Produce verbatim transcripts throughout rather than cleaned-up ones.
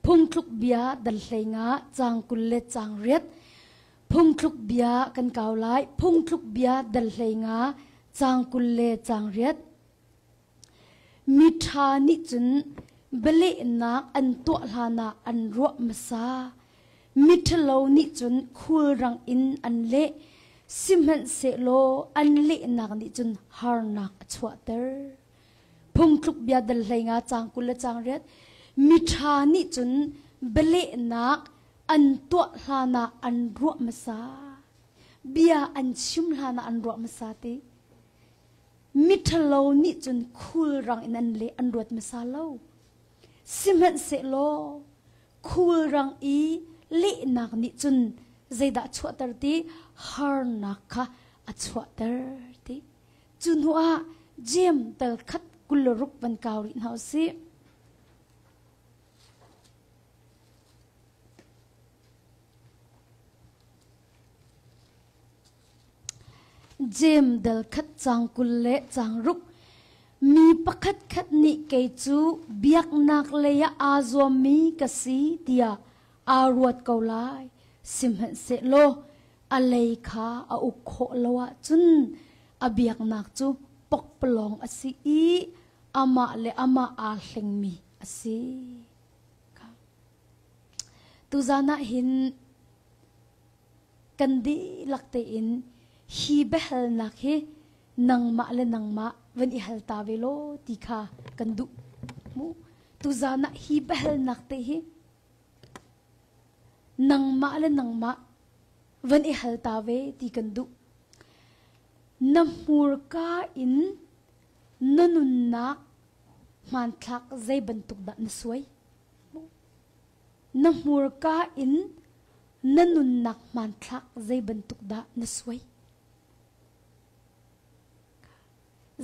Phungthlukbia dal hleinga cang kul le cang riat. Phungthlukbia kan kau lai. Phungthlukbia dal hleinga cang kul le cang riat. Miṭha nih cun belehnak an tuah hlanah an ruah hmasa. Miṭhalo nih cun khulrang in an leh, sihmanhsehlaw an lehnak nih cun harnak a chuahter. Phungthlukbia dal hleinga cang kul le cang riat. Miṭha nih cun belehnak an tuah hlanah an ruah hmasa. Bia an chim hlanah an ruah hmasa ti. Miṭhalo nih cun khulrang in an leh, an ruat hmasa lo. Sihmanhsehlaw khulrang i lehnak nih cun zeidah chuahter ti? Harnak kha a chuahter ti. Cu hnuah Jeim dal khat kul le ruk van kau rih hna usih. Jeim dal khat cang kul le cang ruk. Mi pakhatkhat nih kei cu biaknak lei ah aa zuammi ka si, tiah aa ruat ko lai. Sihmanhsehlaw a lei kha a uk khawh lo ahcun a biaknak cu pokpalawng a si i amah le amah aa hlengmi a si. Tuzan ah hin kan dihlak tein hi biahalnak hi nangmah le nangmah van i hal ta ve law ti kha kan duh mu. Tuzan ah hi biahalnak te hi nangmah le nangmah van i hal ta ve ti kan duh. Na hmurka in na nunnak hmanthlak zei bantuk dah na suai? Na hmurka in na nunnak hmanthlak zei bantuk dah na suai?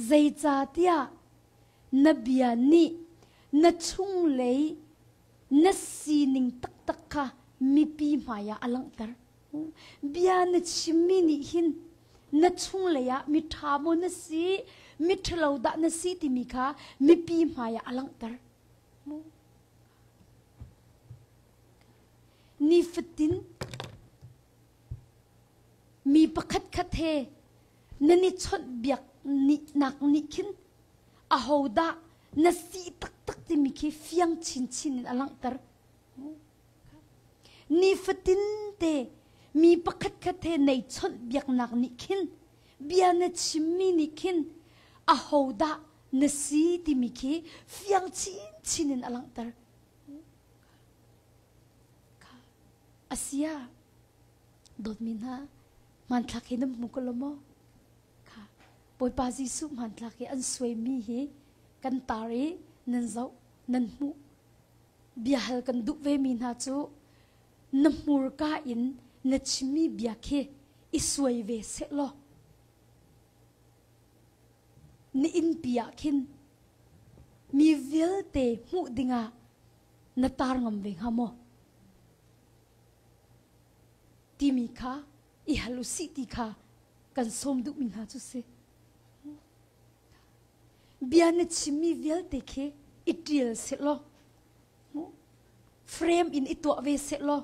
Zeicahtiah na bia nih na chunglei na sining taktak kha mipi hmaiah a langhter. Bia na chimmi nih hin na chunglei ah miṭha maw na si, miṭhalo dah na si timi kha mipi hmaiah a langhter. Nifatin mi pakhatkhat he nan i chawnhbiak nih, nak nih khin ahodah na si taktak timi khi fiang chinchin in a langhter. Nifatin te mi pakhatkhat he na i chawnhbiaknak nih khin, bia na chimmi nih khin ahodah na si timi khi fiang chinchin in a langhter. Kha. A si ah, dawtmi hna, hmanthlak hi nan hmu ko lo maw? Kha. Bawipa Jesuh hmanthlak hi an suaimi hi kan tar i nan zoh, nan hmuh. Biahal kan duh vemi hna cu na hmurka in na chimmi bia khi i suai ve sehlaw, na innpi ah khin mi vialte hmuh dingah na tar ngam ve hnga maw? Timi kha i hal usih ti kha kan sawm duhmi hna cu si. Bia na chimmi vialte khi i ṭial sehlaw, frame in i tuah ve sehlaw,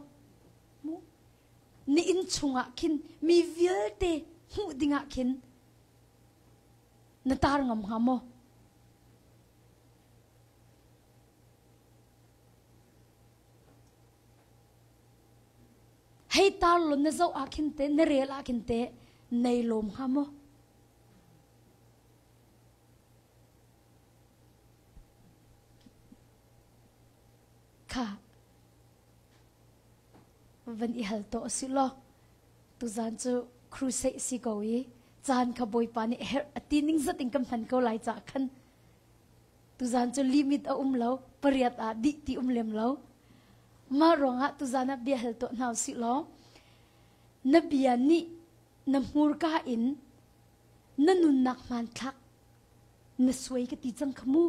na inn chungah khin mi vialte hmuh dingah khin na tar ngam hnga maw? Hei tar lo na zoh ah khin te, na rel ah khin te, na i lawm hnga maw? Kha. Van i hal tawh a si law. Tuzan cu crusade si ko i, caan kha Bawipa nih a herh a ti ning zat in kan hman ko lai caah khan, tuzan cu limit a um lo, pariat ah dih ti um lem lo. Mah ruangah tuzan ah bia hal tawh hna usih law. Na bia nih na hmurka in na nunnak hmanthlak na suai ka ti cang kha mu.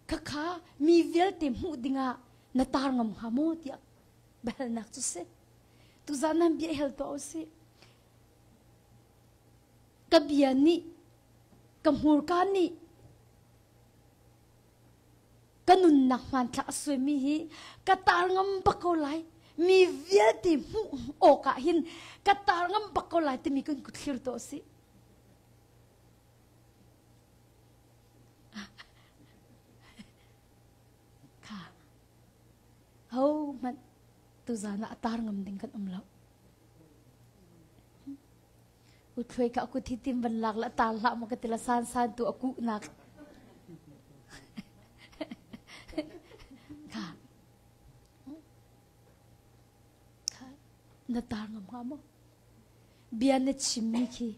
Khakha mi vialte hmuh dingah na tar ngam hnga maw tiah biahalnak cu si. Tuzan nan bia hal tuah usih. Ka bia nih, ka hmurka nih, ka nunnak hmanthlak a suaimi hi ka tar ngam bak ko lai. Mi vialte hmuh awkah hin ka tar ngam bak ko lai timi kan kut thlir tawh a si. Kha. Ho hmanh tuzan ah a tar ngam ding kan um lo. U Thluai kha a kut hi tim van lak la a tar hlah maw ka ti la, san san tu a kuhnak. Kha. Kha. Na tar ngam hnga maw? Bia na chimmi khi.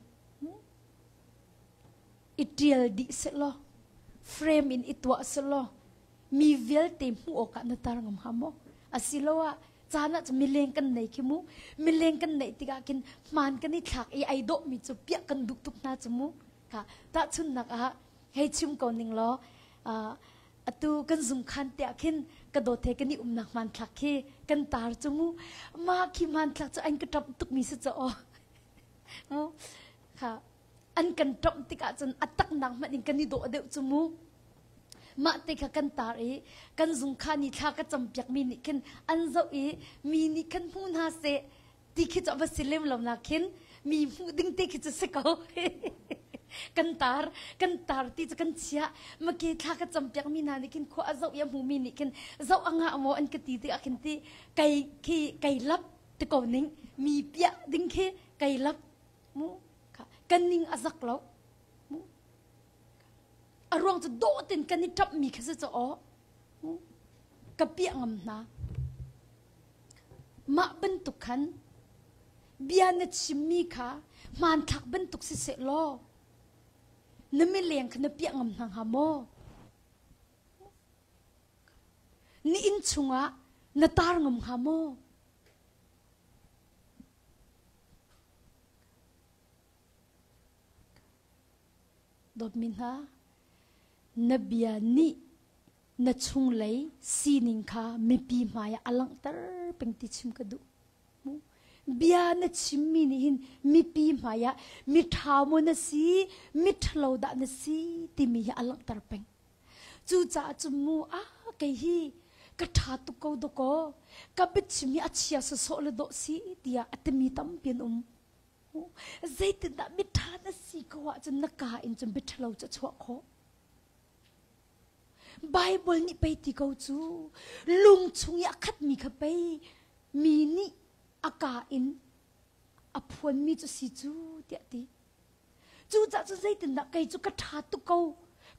I ṭial dih sehlaw, frame in i tuah sehlaw, mi vialte hmuh awkah na tar ngam hnga maw? Asiloah caan ah cu mileng kan nei khi mu, mileng kan neih tikah khin hmaan kan i thlak i ei dawhmi cu piah kan duh tuk hna cu mu. Kha, tahchunhnak ah hei chim ko ning law, aa, atu kan zungkhan tiah khin ka dawt he kan i umnak hmanthlak khi kan tar cu mu. Mah khi hmanthlak cu an ka ṭamh tukmi si caw. Mu. Kha. An kan ṭamh tikah cun a taknak hmanh in kan i dawh deuh cu mu. Mah te kha kan tar i kan zungkhan i thla ka campiakmi nih khin an zoh i mi nih khan hmuh hna seh ti khi cu a va si lem lo nakin mi hmuh ding te khi cu si ko. Kan tar, kan tar ti cu kan chiah. Mah ke thla ka campiakmi hna nih khin khua a zoh i a hmumi nih khin zoh a ngah maw an ka ti tikah khin ti kei khi kei lap ti ko ning, mi piah ding khi kei lap. Mu. Kha. Kan ning a zak lo. Mu. A ruang cu dawh tein kan i ṭamhmi kha si caw. Mu. Ka piah ngam hna. Mah bantuk khan bia na chimmi kha hmanthlak bantuk si sehlaw, na mileng kha na piah ngam hna hnga maw? Na inn chungah na tar ngam hnga maw? Dawtmi hna, na bia nih na chunglei sining kha mipi hmaiah a langhter peng ti chim ka duh. Mu. Bia na chimmi nih hin mipi hmaiah miṭha maw na si, miṭha lo dah na si timi hi a langhter peng. Cucaah cun mu, a kei hi ka ṭha tuk ko dawh ko, ka biachim hi a chia sawsawh le dawh si, tiah a timi tampi an um. Zeitindah miṭha na si ko ahcun na ka in cun biaṭha lo cu a chuah khawh? Baibal nih pei ti ko cu, lung chung i a khatmi kha pei mi nih a ka in a phuanmi cu si cu, tiah ti. Cucaah cun zeitindah kei cu ka ṭha tuk ko,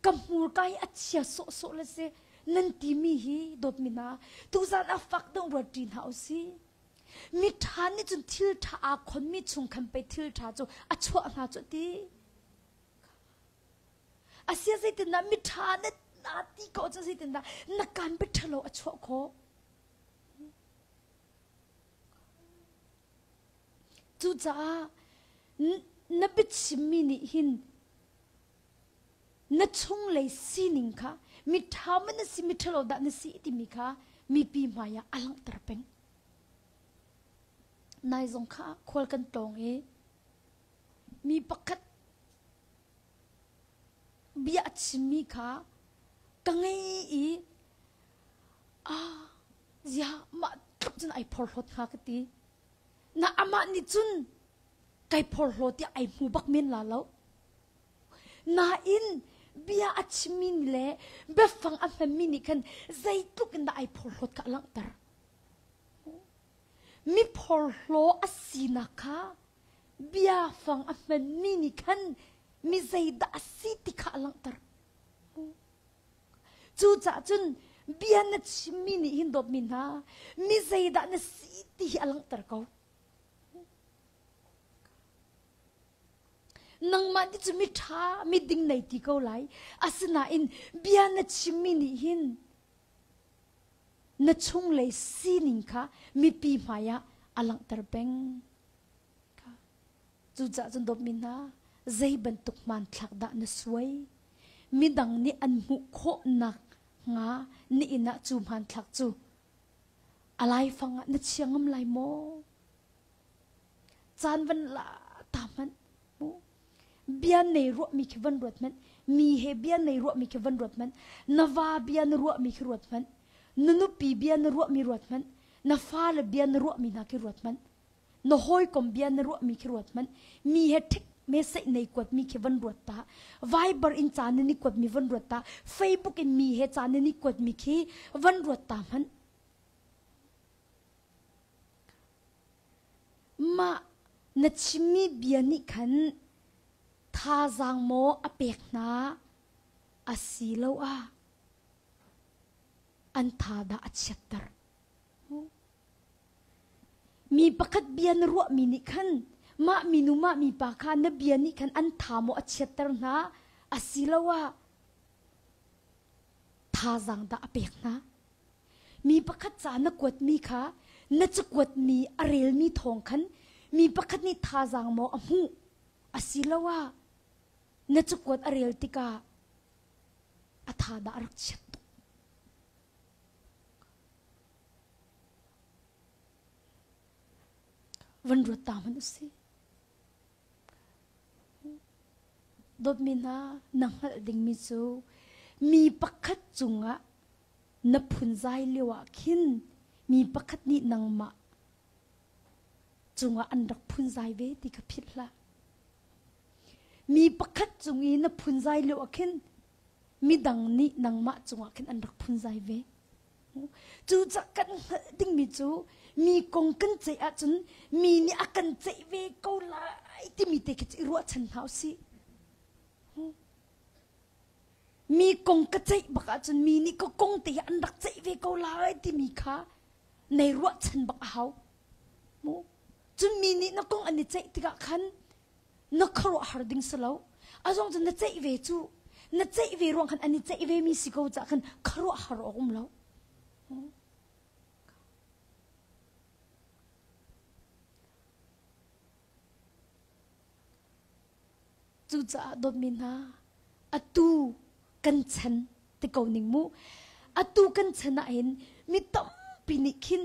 ka hmurka hi a chia sawhsawh le seh nan timi hi dawtmi hna, tuzan a fak dongh ruat ṭi hna u sih. Miṭha nih cun thil ṭha aa khonmi chung khan pei thil ṭha cu a chuah hna cu a ti. A si ah zeitindah miṭha na, na ti ko cu zeitindah na kan biaṭha lo a chuah khawh? Cucaah n-, na biachimmi nih hin na chunglei sining kha miṭha maw na si, miṭha lo dah na si timi kha mipi hmaiah a langhter peng. Nai zong kha khual kan tlawng i mi pakhat bia a chimmi kha ka ngei i, a, zia mah tluk cun ai phorhlawt hnga ka ti. Na amah nih cun kai phorhlawt tiah ai hmu bak men la lo. Nain bia a chimmi nih le biafang a hmanmi nih khan zeitluk in dah ai phorhlawt kha a langhter. Mi phorhlaw a sinak kha biafang a hmanmi nih khan mi zeidah a si ti kha a langhter. Cucaah cun bia na chimmi nih hin dawtmi hna, mi zeidah na si ti hi a langhter ko. Nangmah nih cu miṭha, miding nei ti ko lai. Asinain bia na chimmi nih hin na chunglei sining kha mipi hmaiah a langhter peng. Cucaah cun dawtmi hna, zei bantuk hmanthlak dah na suai? Midang nih an hmuh khawh nakhnga na inn ah cu hmanthlak cu a laifang ah na chia ngam lai maw? Caan van la ta hmanh mu. Bia nei ruahmi khi van ruat hmanh. Mi he bia nei ruahmi khi van ruat hmanh. Na va bia na ruahmi khi ruat hmanh. Na nupi bia na ruahmi ruat hmanh. Na fale bia na ruahmi hna khi ruat hmanh. Na hawikom bia na ruahmi khi ruat hmanh. Mi he text message nei kuatmi khi van ruat ta. Viber in ca na ni kuatmi van ruat ta. Facebook in mi he ca na ni kuatmi khi van ruat ta hmanh. Mah na chimmi bia nih khan thazaang maw a pek hna, asiloah an thadah a chiatter? Mi pakhat bia na ruahmi nih khan mah minu mah mipa kha na bia nih khan an tha maw a chiatter hna, asiloah thazaang dah a pek hna? Mi pakhat ca na kuatmi kha na cakuatmi a relmi thawng khan mi pakhat nih thazaang maw a hmuh, asiloah na cakuat a rel tikah a thadah a rak chiat tuk? Van ruat ta hmanh u sih. Dawtmi hna, na hngalh dingmi cu mi pakhat cungah na phunzai lio ah khin mi pakhat nih nangmah cungah an rak phunzai ve ti kha philh hlah. Mi pakhat cung i na phunzai lio ah khin midang nih nangmah cungah khin an rak phunzai ve. Cucaah kan hngalh dingmi cu mi kong kan ceih ahcun mi nih a kan ceih ve ko lai timi te khi cu i ruahchan hna u sih. Mi kong ka ceih bak ahcun mi nih ka kong te hi an rak ceih ve ko lai timi kha na i ruahchan bak a hau. Mu? Cun mi nih na kong an i ceih tikah khan na khuaruahhar ding si lo. A zong cu na ceih ve cu, na ceih ve ruang khan an i ceih ve mi si ko caah khan khuaruahhar awk um lo. Cucaah dawtmi hna, atu kan chan ti ko ning mu. Atu kan chan ah hin mi tampi nih khin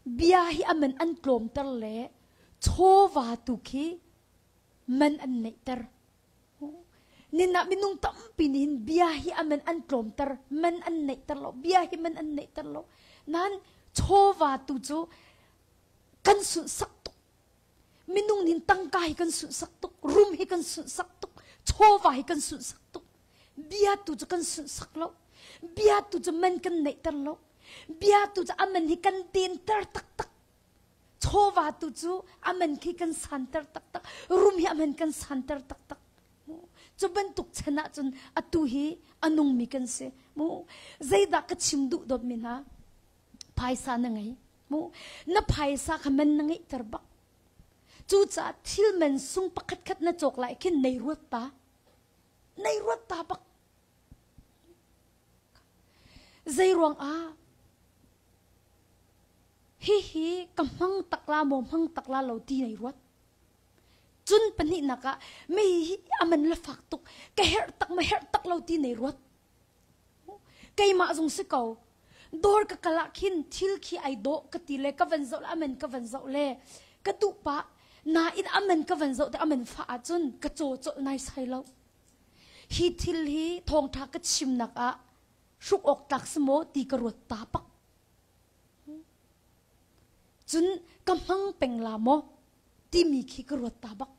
bia hi a man an tlawmter le chawva tu khi man an neihter. Ninah minung tampi nih hin bia hi a man an tlawmter, man an neihter lo, bia hi man an neihter lo. Nain chawva tu cu kan sunhsak tuk. Minung nih hin tangka hi kan sunhsak tuk, rum hi kan sunhsak tuk, chawva hi kan sunhsak tuk. Bia tu cu kan sunhsak lo. Bia tu cu man kan neihter lo. Bia tu cu a man hi kan denter taktak. Chawva tu cu a man khi kan santer taktak, rum hi a man kan santer taktak. Cu bantuk chan ahcun atu hi a nungmi kan si. Mu, zeidah ka chim duh dawtmi hna? Phaisa na ngei. Mu, na phaisa kha man na ngeihter bak. Cucaah thil man sung pakhatkhat na cawk lai khin na i ruat ta. Na i ruat ta bak. Zeiruangah hihi ka hmang takla maw, hmang takla lo ti na i ruat? Cun pahnihnak ah mei hi a man le fak tuk, ka herh tak maw, herh tak lo ti na i ruat? Keimah zong si ko. Dawr ka kal ah khin thil khi ai dawh ka ti le ka van zoh le a man ka van zoh le ka duh pah. Nain a man ka van zoh te a man fah ahcun ka cawcolh naisai lo. Hi thil hi thawngṭha ka chimnak ah hruk awk tlak si maw ti ka ruat ta bak. Cun ka hmang peng la maw timi khi ka ruat ta bak.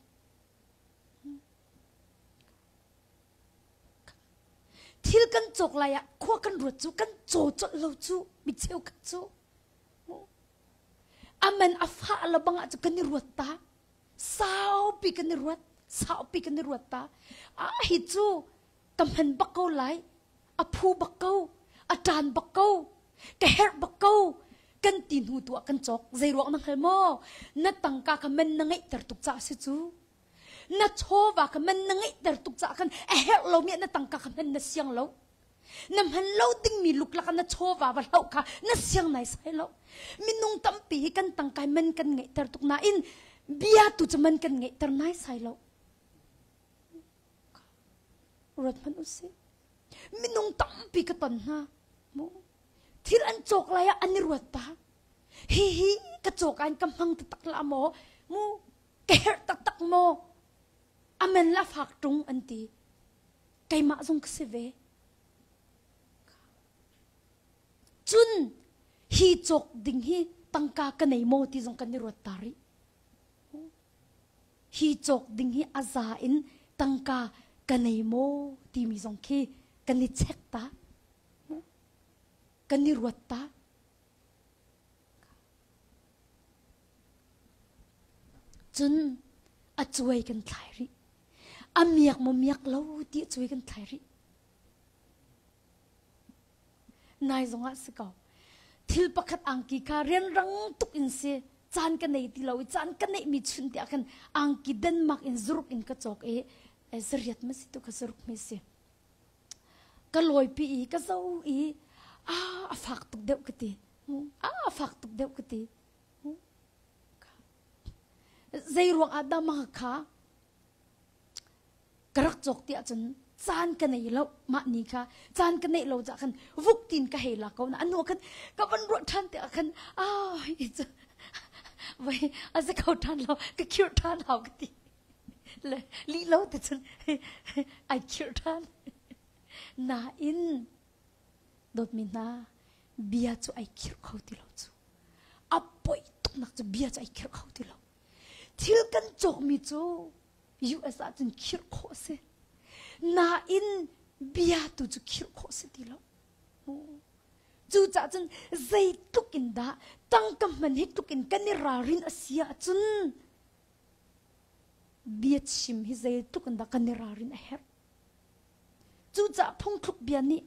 Thil kan cawk lai ah khua kan ruat cu kan cawcolh lo cu mi cheukhat cu a man a fah lo bang ah cu kan i ruat ta. Saupi kan i ruat, saupi kan i ruat ta. Ah, hi cu ka hman bak ko lai, a phu bak ko, a ṭan bak ko, ka herh bak ko kan ti hnu tu ah kan cawk. Zeiruang na hngal maw? Na tangka kha man na ngeihter tuk caah a si cu. Na chawva kha man na ngeihter tuk caah khan a herh lomi ah na tangka kha hman na siang lo. Na hman lo dingmi luklak ah na chawva va hloh kha na siang naisai lo. Minung tampi hi kan tangka hi man kan ngeihter tuk nain bia tu cu man kan ngeihter naisai lo. Ruat hmanh u sih. Minung tampi ka ton hna. Mu. Thil an cawk lai ah an i ruat ta. Hihi ka cawk ah ka hmang taktak la maw? Mu. Ka herh taktak maw? A man la fak ṭung an ti. Keimah zong ka si ve. Cun hi cawk ding hi tangka ka nei maw ti zong kan i ruat ta rih. Hi cawk ding hi a za in tangka ka nei maw timi zong khi kan i check ta, kan i ruat ta. Cun a cuai kan thlai rih. A miak maw miak lo ti a cuai kan thlai rih. Nai zongah si ko. Thil pakhat angki kha rianrang tuk in si. Caan ka nei ti lo i, caan ka neihmi chun tiah khan angki Denmark in zuruk in ka cawk i, eh, zariat ma si tu kha zuruk mi si. Ka lawipi i, ka zo i, a, a fak tuk deuh ka ti. A, a fak tuk deuh ka ti. Zei ruang ah dah mah kha ka rak cawk ti ahcun caan ka nei lo, mah ni kha caan ka neih lo caah khan vuk tin ka hei la ko. Na, a nu khan ka van ruah ṭhan ti ah khan, a, hi cu, vai, a si ko ṭhan lo, ka khirh ṭhan lo ka ti. Le, lih lo ti cun ai khirh ṭhan. Nain, dawtmi hna, bia cu ai khirh kho ti lo cu. A poih tuknak cu bia cu ai khirh kho ti lo. Thil kan cawkmi cu U S ah cun khirh khawh a si. Nain bia tu cu khirh khawh a si ti lo. Cucaah cun zeitluk in dah tangka hman hi tluk in kan i ralrin a si ahcun, bia chim hi zeitluk in dah kan i ralrin a herh. Cucaah phungthluk bia nih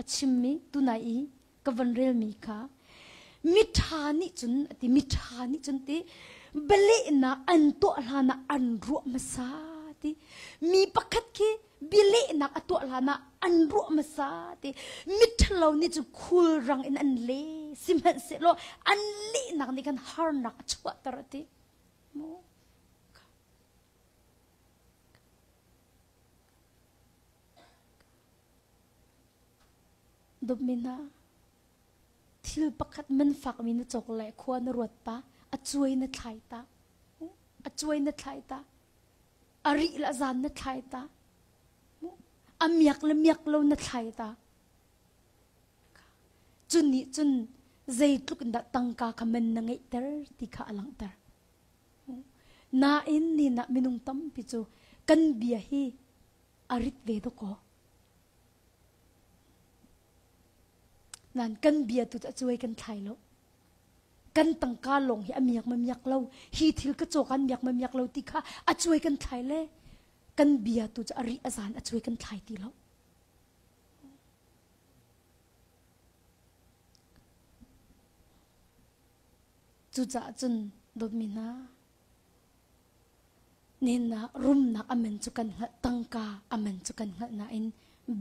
a chimmi tunai i ka van relmi kha, miṭha nih cun, a ti, miṭha nih cun ti, bialehnak an tuah hlanah an ruah hmasa ti. Mi pakhat khi bialehnak a tuah hlanah an ruah hmasa ti. Miṭhalo nih cun khulrang in an leh, sihmanhsehlaw an lehnak nih khan harnak a chuahter a ti. Maw? Dawtmi hna, thil pakhat man fakmi na cawk le khua na ruat ta, a cuai na thlai ta, a cuai na thlai ta, a rih le a zan na thlai ta, a miak le miak lo na thlai ta. Cu nih cun zeitluk in dah tangka kha man na ngeihter ti kha a langhter. Nain, nihin ah minung tampi cu kan bia hi a rit ve dawk aw. Nan kan bia tu cu a cuai kan thlai lo. Kan tangka lawng hi a miak ma miak lo. Hi thil ka cawk an miak ma miak lo ti kha a cuai kan thlai le kan bia tu cu a rih a zan a cuai kan thlai ti lo. Cucaah cun dawtmi hna, nihin ah rumnak a man cu kan hngalh, tangka a man cu kan hngalh nain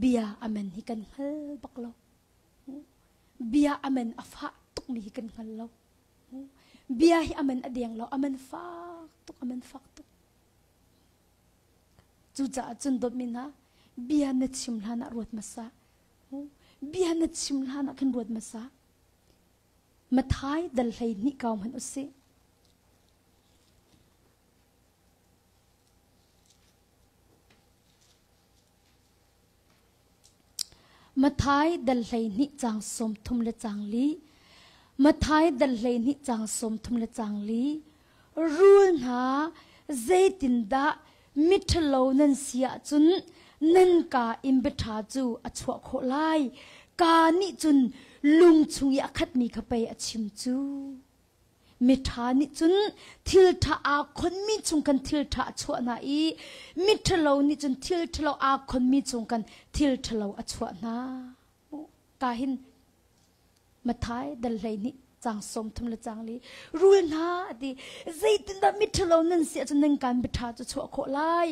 bia a man hi kan hngal bak lo. Bia a man a fak tukmi hi kan hngal lo. Bia hi a man a deng lo, a man fak tuk, a man fak tuk. Cucaah cun dawtmi hna, bia na chim hlanah ruat hmasa. Bia na chim hlanah khin ruat hmasa. Matthai dal hleihnih kau hmanh u sih. Matthai dal hleihnih cang sawmthum le cang li. Matthai dal hleihnih cang sawmthum le cang li. Rul hna, zeitindah miṭhalo nan si ahcun nan kaa in biaṭha cu a chuah khawh lai? Kaa nih cun lung chung i a khatmi kha pei a chim cu. Miṭha nih cun thil ṭha aa khonmi chung khan thil ṭha a chuah hna i, miṭhalo nih cun thil ṭhalo aa khonmi chung khan thil ṭhalo a chuah hna. Ka hin Matthai dal hleihnih cang sawmthum le cang li. Rul hna, a ti. Zeitindah miṭhalo nan si ahcun nan kaa in biaṭha cu chuah khawh lai?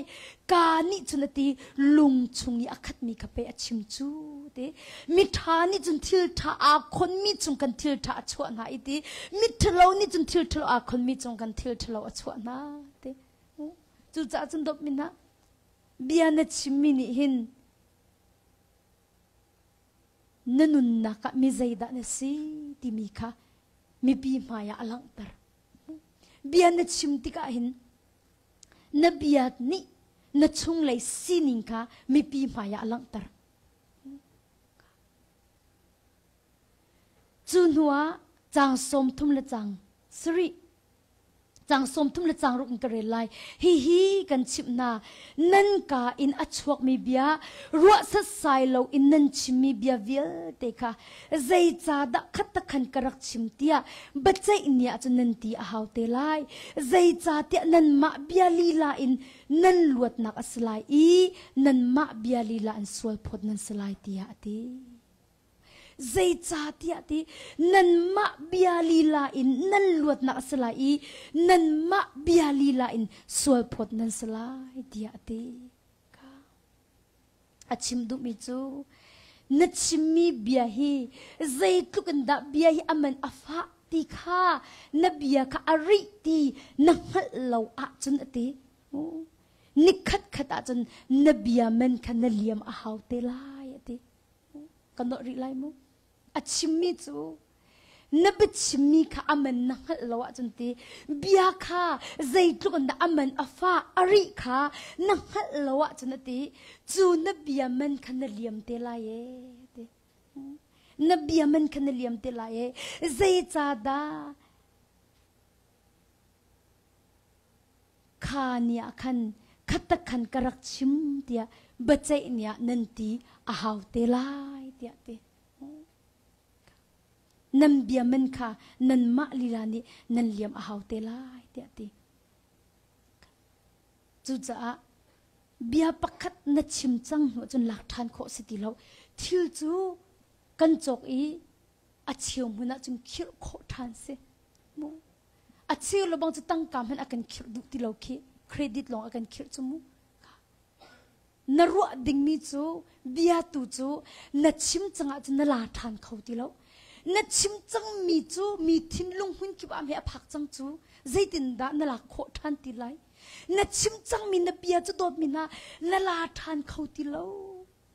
Kaa nih cun, a ti, lung chung i a khatmi kha pei a chim cu, a ti. Miṭha nih cun thil ṭha aa khonmi chung khan thil ṭha a chuah hna i ti. Miṭhalo nih cun thil ṭhalo aa khonmi chung khan thil ṭhalo a chuah hna, a ti. Cucaah cun dawtmi hna, bia na chimmi nih hin na nunnak ah mi zeidah na si timi kha mipi hmai ah a langhter. Bia na chim tikah hin na bia nih na chunglei sining kha mipi hmaiah a langhter. Cu hnuah cang sawmthum le cang sarih, cang sawmthum le cang ruk in ka rel lai. Hihi kan chimh hna, nan ka in a chuakmi bia, ruahsat sai lo in nan chimmi bia vialte kha, zeicahdah khatakhan ka rak chim tiah biaceih ni ah cun nan ti a hau te lai. Zeicahtiah nanmah bia lila in nan luatnak a si lai i nanmah bia lila in sualphawt nan si lai, tiah a ti. Zeicahtiah ti, nanmah bia lila in nan luatnak a si lai i nanmah bia lila in sualphawt nan si lai, tiah a ti. Kha a chim duhmi cu, na chimmi bia hi zeitluk in dah bia hi a man a fah ti kha, na bia kha a rih ti na hngalh lo ahcun a ti. Nikhat khat ahcun na bia man kha na liam a hau te lai a ti. Ka nolh rih lai mu? A chimmi cu na biachimmi kha a man na hngalh lo ahcun ti, bia kha zeitluk in dah a man a fah a rih kha na hngalh lo ahcun a ti, cu na bia man kha na liam te lai e, a ti. Na bia man kha na liam te lai e. Zeicahdah kha ni ah khan khatakhan ka rak chim tiah biaceih ni ah nan ti a hau te lai, tiah ti. Nan bia man kha nanmah lila nih nan liam a hau te lai, tiah ti. Cucaah bia pakhat na chim cang hnu ahcun lak ṭhan khawh si ti lo. Thil cu kan cawk i a cheu hmun ahcun khirh khawh ṭhan si. Mu? A cheu lo bang cu tangka hmanh a kan khirh duh ti lo khi credit lawng a kan khirh cu mu. Na ruah dingmi cu, bia tu cu na chim cang ahcun na la ṭhan kho ti lo. Na chim cangmi cu mi thinlung hmun kip ah hme a phak cang cu zeitindah na la khawh ṭhan ti lai? Na chim cangmi na bia cu dawtmi hna na la ṭhan kho ti lo.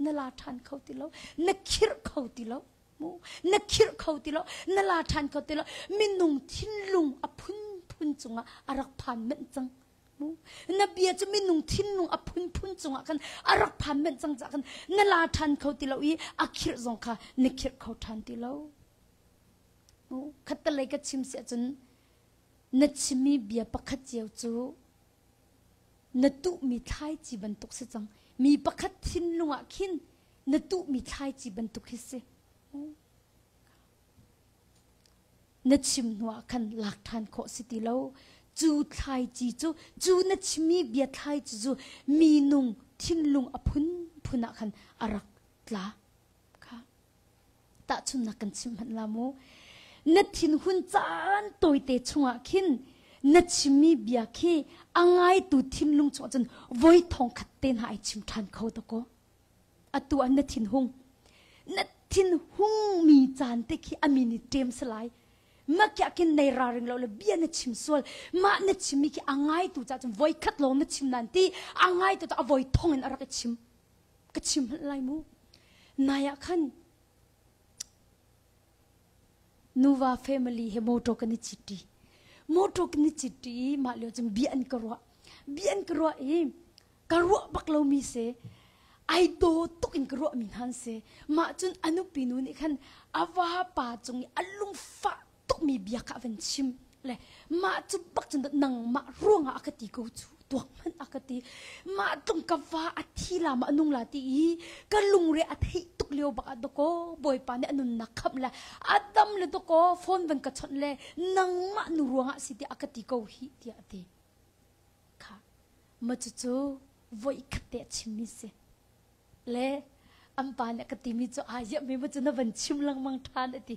Na la ṭhan kho ti lo. Na khirh kho ti lo. Mu? Na khirh kho ti lo. Na la ṭhan kho ti lo. Minung thinlung a phunphun cungah a rak phan manh cang. Mu? Na bia cu minung thinlung a phunphun cungah khan a rak phan manh cang caah khan na la ṭhan kho ti lo i a khirh zong kha na khirh kho ṭhan ti lo. Mu? Khattalei ka chim si ahcun na chimmi bia pakhat cio cu na tuhmi thlaici bantuk si cang. Mi pakhat thinlung ah khin na tuhmi thlaici bantuk hi si. Mu? Na chim hnu ah khan lak ṭhan khawh si ti lo. Cu thlaici cu, cu na chimmi bia thlaici cu minung thinlung a phunphun ah khan a rak tla. Kha tahchunhnak kan chimh hmanh la mu. Na thinhun caan tawite chungah khin na chimmi bia khi a ngaitu thinlung chungah cun voi thawngkhat te hna ai chim ṭhan kho tuk ko. Atu ah na thinhung, na thinhungmi caan te khi a min i ṭem si lai. Mah khi a kin nei ralring lo le bia na chim sual, mah na chimmi khi a ngaitu caah cun voi khat lawng na chim nan ti, a ngaitu caah a voi thawng in a rak i chim. Ka chim hmanh lai mu. Nai ah khan Nuva family he motor kan i cit i, motor kan i cit i, mah lio cun bia an ka ruah. Bia an ka ruah i, ka ruah bak lomi si, ai daw tuk in ka ruahmi hna an si. Mah cun a nupi nu nih khan a vapa cung i a lungfah tukmi bia kha a van chim. Le mah cu bak cun nangmah ruangah a ka ti ko cu tuak hmanh a ka ti. Mah tlung ka va a thi la mah a nung la ti i ka lungre a theih tuk lio bak ah doko Bawipa nih a nunnak khamh le a dam le doko phone van ka chawnh le nangmah nu ruangah si tiah a ka ti ko hi tiah a ti. Kha ma cucu voikhat te a chimmi si. Le an pa nih ka timi cu, "Aa, ziah mi ma cu na van chim lengmang ṭhan," a ti.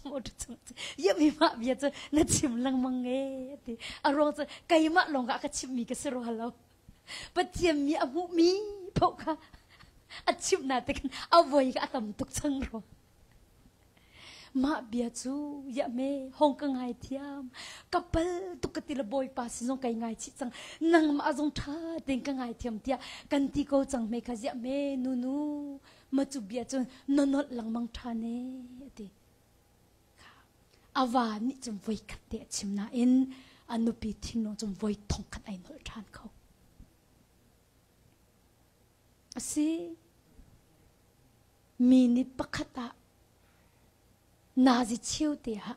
Motor chung cu, "Ziah mi mah bia cu na chim lengmang nge," a ti. A ruang cu, "Keimah lawng ka chimmi ka si rua lo. Pathian mi a hmuhmi paoh kha a chimh nain a voi kha a tam tuk cang rua." Mah bia cu, ziah me, hong ka ngaithiam. Ka pal tuk ka ti le Bawipa sin zong kei ngai chih cang. Nangmah zong ṭha tein ka ngaithiam tiah kan ti ko cang me kha, ziah me, nunu, ma cu bia cu na nolh lengmang ṭhan e, a ti. Kha a va nih cun voi khat te a chim nain a nupi thinlung cun voi thongkhat ai nolh ṭhan kho. A si. Minute pakhat ah nazi cheu te ah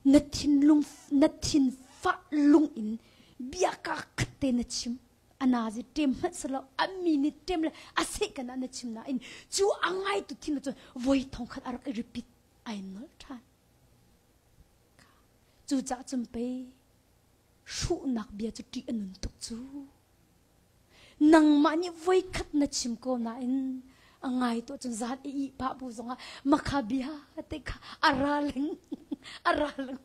na thinlung, na thinfah lung in biaka khat te na chim. A nazi tem hmat salo, a minute tem le a second ah na chim na in, chu a ngaitu thin lo chu voi thong khat a rak i repeat a i nolh than. Cucaah cun pei hruhnak bia cu ṭih a nun tuk cu. Nangmah nih voikhat na chim ko nain a ngaitu cun zan i ih pah bu zongah makha bia te kha a ra leng, a ra leng.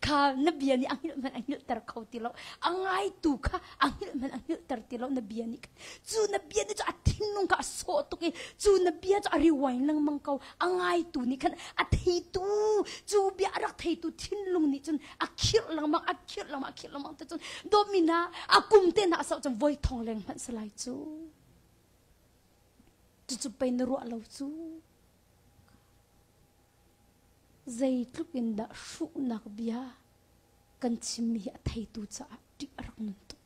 Kha na bia nih a hngilh hmanh a hngilhter kho ti lo. A ngaitu kha a hngilh hmanh a hngilhter ti lo na bia nih khan. Cu na bia nih cu a thinlung kha a sawh tuk i, cu na bia cu a rewind lengmang ko. A ngaitu nih khan a theitu, cu bia a rak theitu thinlung nih cun a khirh lengmang, a khirh lengmang, a khirh lengmang te cun dawtmi hna a kum te hna a sauh cun voi thong leng hmanh si lai cu. Cucu pei na ruah lo cu. Zeitluk in dah hruhnak bia kan chimmi hi a theitu caah ṭih a rak nun tuk.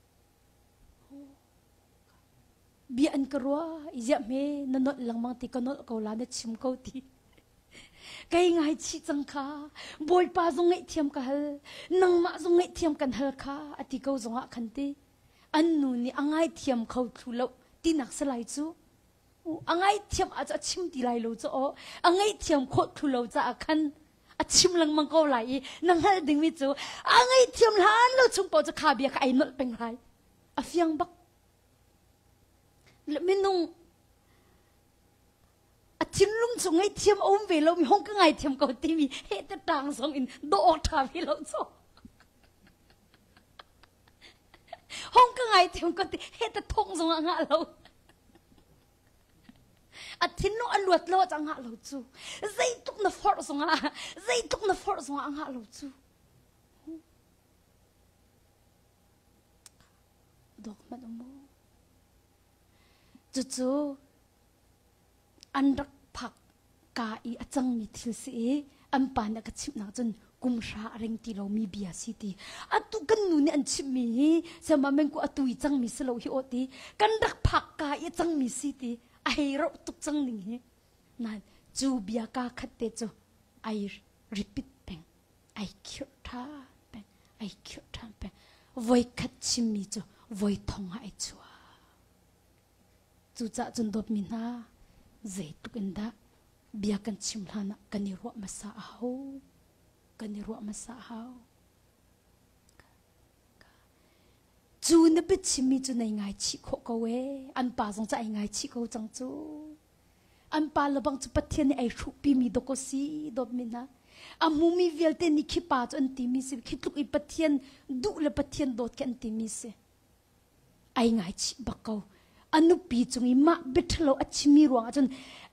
Bia an ka ruah, i ziah hme na nolh lengmang ti, ka nolh ko la na chim ko ti. Kei ngaichih cang kha, Bawipa zong ngaihthiam ka hal, nangmah zong ngaihthiam kan hal kha, a ti ko zongah khan ti. An nu nih a ngaithiam kho thlu lo tinak si lai cu. A ngaithiam ah cu a chim ti lai lo cu aw. A ngaithiam khawh thlu lo caah khan a chim lengmang ko lai i na hngalh dingmi cu a ngaithiam hlan lo chung paoh cu kha bia kha ai nolh peng lai. A fiang bak. Le minung a thinlung cu ngaithiam a um ve lo mi hong ka ngaithiam ko timi he te tang zong in dawh awk ṭha ve lo cu. Hong ka ngaithiam ko ti he te thong zong a ngah lo. A thinlung a luat lo ah cu a ngah lo cu. Zeitluk na forh zongah, zeitluk na forh zongah a ngah lo cu. Dawk hmanh um maw? Cucu an rak phak ka i a cangmi thil si i, an pa nih a ka chimhnak cun kum hra a reng ti lomi bia si ti. Atu kan nu nih an chimhmi hi, Siama Mengku atu i cangmi si lo hi aw ti. Kan rak phak ka i a cangmi si ti. A hei rauh tuk cang ning hi. Nain cu bia ka khat te cu ai repeat peng, ai khirh ṭhan peng, ai khirh ṭhan peng. Voi khat chimmi cu voi thong ah ai chuak. Cucaah cun dawtmi hna, zeitluk in dah bia kan chim hlan ah kan i ruah hmasa a hau, kan i ruah hmasa a hau. Cu na biachimmi cu na i ngaichih khawh ko e, an pa zong cu ai ngaichih ko cang cu. An pa lebang cu Pathian nih ai hruhpimi dawk ko si, dawtmi hna. A hmumi vialte nih khi pa cu an timi si, khi tluk i Pathian duh le Pathian dawt khi an timi si. Ai ngaichih bak ko. A nupi cung i mah biaṭhalo a chimmi ruangah cun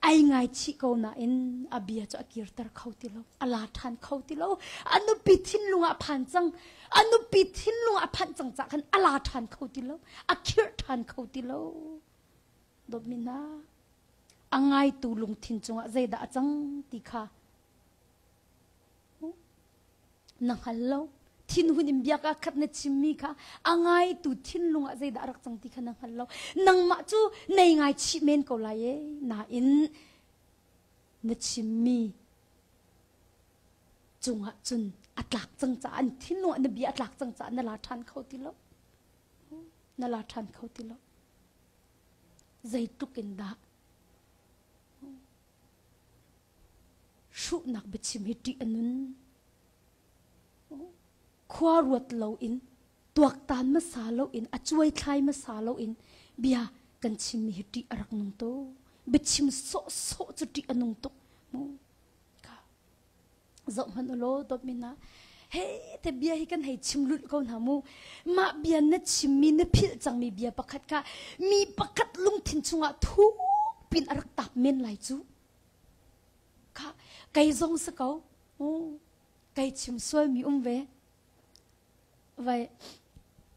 ai ngaichih ko nain a bia cu a kirter kho ti lo, a la ṭhan kho ti lo. A nupi thinlung ah a phan cang, a nupi thinlung ah a phanh cang caah khan a la ṭhan kho ti lo, a khirh ṭhan kho ti lo. Dawtmi hna, a ngaitu lungthin cungah zeidah a cang ti kha na hngal lo. Thinhun in biaka khat na chimmi kha a ngaitu thinlung ah zeidah a rak cang ti kha na hngal lo. Nangmah cu na i ngaichih men ko lai e, nain na chimmi cungah cun a tlak cang caah, an thinlung ah na bia a tlak cang caah na la ṭhan kho ti lo. Na la ṭhan kho ti lo. Zeitluk in dah hruhnak biachim hi ṭih a nun. Khua ruat loin, tuaktan hmasa loin, a cuaithlai hmasa loin bia kan chimmi hi ṭih a rak nung tuk. Biachim sawhsawh cu ṭih a nung tuk. Zoh hmanh u law, dawtmi hna. He, te bia hi kan hei chim lulh ko hna mu. Mah bia na chimmi, na philh cangmi bia pakhat kha mi pakhat lungthin chungah thuk pin a rak tap men lai cu. Kha, kei zong si ko. Oh, kei chim sualmi um ve. Vai,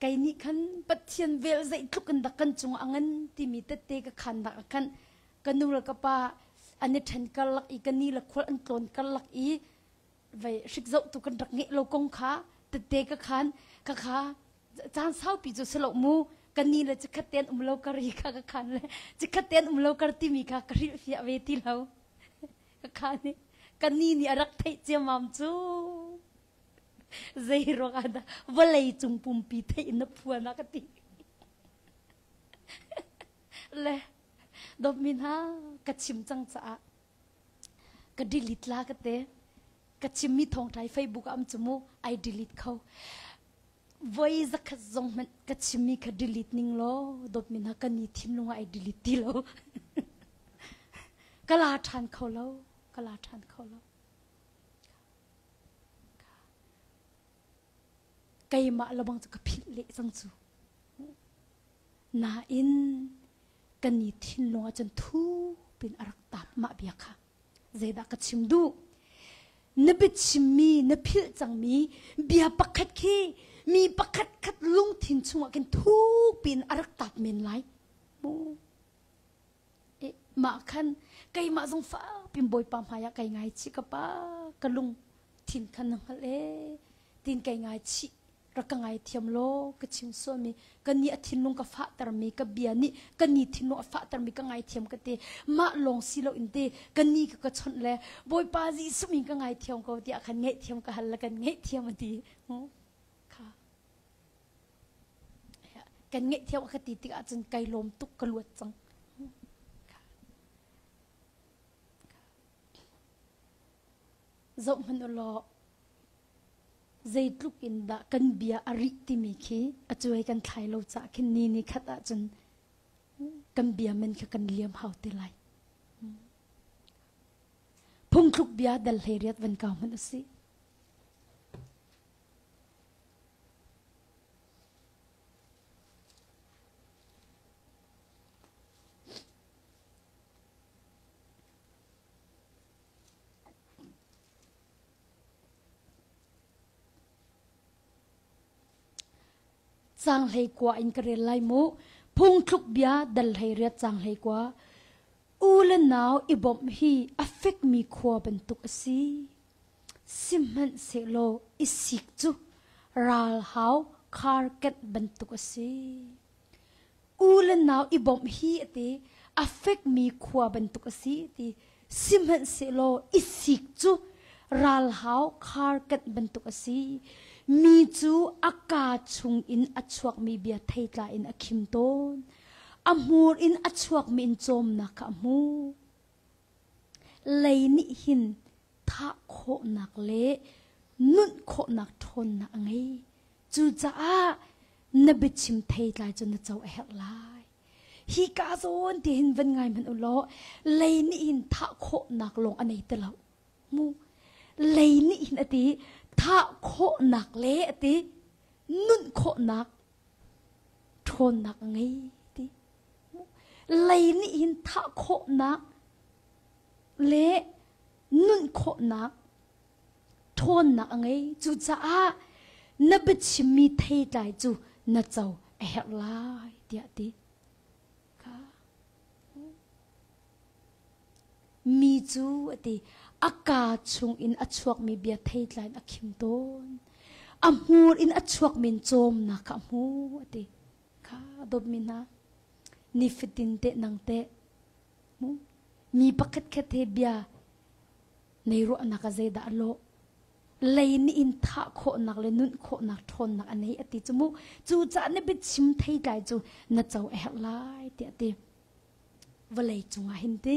kei nih khan Pathian vel zeitluk in dah kan cungah a ngan timi tete ka khan dah khan ka nu le ka pa an i ṭhen karlak i, ka ni le khual an tlawn karlak i, vai, hrik zoh tu kan rak ngeih lo kong kha tete ka khan, ka kha caan saupi cu si lo mu, Ka ni le cikhaten um lo ka ri kha ka khan le, cikhaten um lo ka ti mi kha ka hrilhfiah ve ti lo. Ka khan hi, ka ni nih a rak theih ciammam cu. Zei ruang ah dah vawlei cung pumpi theih in na phuan ah ka ti. Le, dawtmi hna, ka chim cang caah ka delete la ka te. Ka chimmi thawngṭha hi Facebook ah a um cu mu, ai delete kho. Voi zakhat zong hmanh ka chimmi kha delete ning law, dawtmi hna, ka ni thinlung ah ai delete ti lo. Ka la ṭhan kho lo, ka la ṭhan kho lo. Keimah lawmang cu ka philh leh cang cu. Nain ka ni thinlung ahcun thuk pin a rak tap mah bia kha. Zeidah ka chim duh? Na biachimmi, na philh cangmi bia pakhat khi mi pakhatkhat lungthin chungah khin thuk pin a rak tap men lai. Eh, mah khan, keimah zong fakpin Bawipa hmaiah kai ngai chih ka Pa, ka lungthin khan na hngalh e, tin kai ngai chih rak ka ngaithiam law, ka chim sualmi, ka ni a thinlung ka fahtermi, ka bia nih ka ni thinlung a fahtermi ka ngaithiam ka ti. Mah lawng si lo in ti, ka ni ka, ka chawnh le, Bawipa Jesuh min ka ngaithiam ko, tiah khan ngaihthiam ka hal le kan ngaihthiam a ti. Hmm. Kha. Kan ngaihthiam a ka ti tikah cun kai lawm tuk ka luat cang. Zoh hmanh u law, zeitluk in dah kan bia a rih timi khi a cuai kan thlai lo caah khin ni ni khat ahcun kan bia men kha kan liam hau ti lai. Phungthluk bia dal hleiriat van kau hmanh a si. Cang hleikua in ka rel lai mu. Phungthluk bia dal hleiriat cang hleikua. U le nau i bawmh hi a fekmi khua bantuk a si. Sihmanhsehlaw i sik cu ralhau kharkanh bantuk a si. U le nau i bawmh hi a ti, a fekmi khua bantuk a si a ti. Sihmanhsehlaw i sik cu ralhau kharkanh bantuk a si. Mi cu a kaa chungin a chuakmi bia theitlai in a khim tawn. A hmur in a chuakmi in cawmnak kha a hmu. Lei nih hin thah khawhnak le nunh khawhnak ṭhawnnak a ngei. Cucaah na biachim theitlai cu na co a herh lai. Hi ka zawn ti hin van ngai hmanh u law, lei nih hin thah khawhnak lawng a nei ti lo. Mu. Lei nih hin a ti, thah khawhnak le a ti, nunh khawhnak ṭhawnnak a ngei ti. Lei nih hin thah khawhnak le nunh khawhnak ṭhawnnak a ngei. Cucaah na biachimmi theitlai cu na co a herh lai, tiah a ti. Kha. Mi cu a ti, a kaa chungin a chuakmi bia theitlai in a khim tawn. A hmur in a chuakmi in cawmnak kha a hmu a ti. Kha dawtmi hna, nifatin te nang te, mu, mi pakhatkhat he bia nei ruahnak a zeidah a lawh? Lei nih in thah khawhnak le nunh khawhnak ṭhawnnak a nei a ti cu mu. Cucaah na biachim theitlai cu na co a herh lai, tiah a ti. Vawlei cungah hin ti,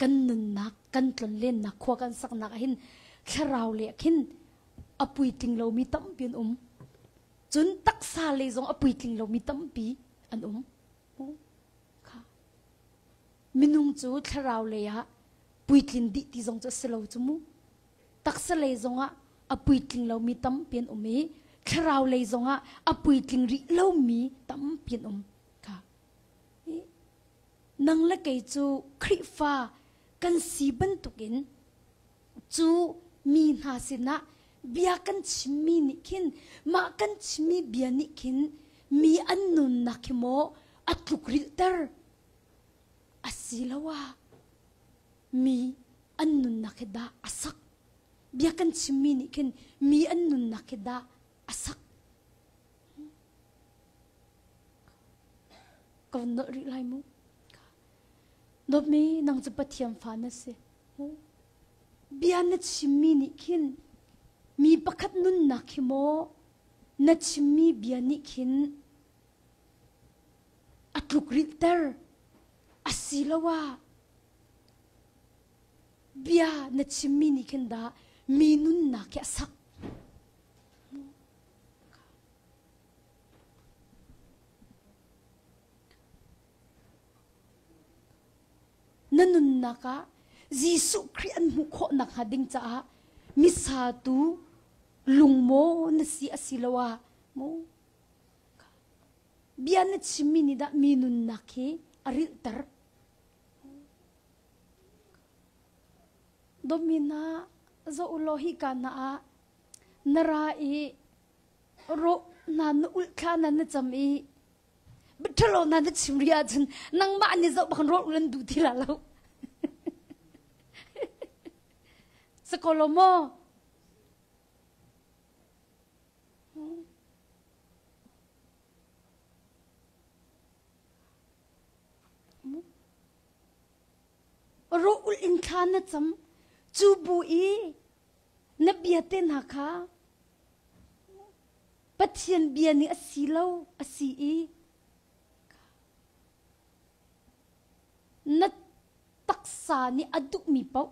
kan nunnak, kan tlonlennak, khua kan saknak ah hin thlarau lei ah khin a puitling lomi tampi an um. Cun taksa lei zong a puitling lomi tampi an um. Kha. Minung cu thlarau lei ah puitlin dih ti zong cu a si lo cu mu. Taksa lei zongah a puitling lomi tampi an um i, thlarau lei zongah a puitling rih lomi tampi an um. Kha. I, nang le kei cu Khrihfa kan si bantukin cu mi hna sinah bia kan chimmi nih khin, mah kan chimmi bia nih khin mi an nunnak hi maw a tlukrilhter? Asiloah mi an nunnak hi dah a sak? Bia kan chimmi nih khin mi an nunnak hi dah a sak? Ka vun nolh rih lai mu. Dawtmi, nang cu Pathian fa na si. Bia na chimmi nih khin mi pakhat nunnak hi maw, na chimmi bia nih khin a tluk rilhter, asiloah bia na chimmi nih khin dah mi nunnak hi a sak? Na nunnak ah Jesuh Khrih an hmuh khawh nakhnga ding caah misatu lungmaw na si, asiloah maw, bia na chimmi nih dah mi nunnak hi a rilhter? Dawtmi hna, zoh u law, hi ka hna ah na ra i rawl hna na ulh thla hna na cam i, biaṭha lo hna na chim rih ahcun nangmah nih zoh bak rawl ulh an duh ti la lo. Si ko lo maw? Rawl ulh in thla na cam, cu bu i na bia te hna kha Pathian bia nih a si lo a si i, na taksa nih a duhmi paoh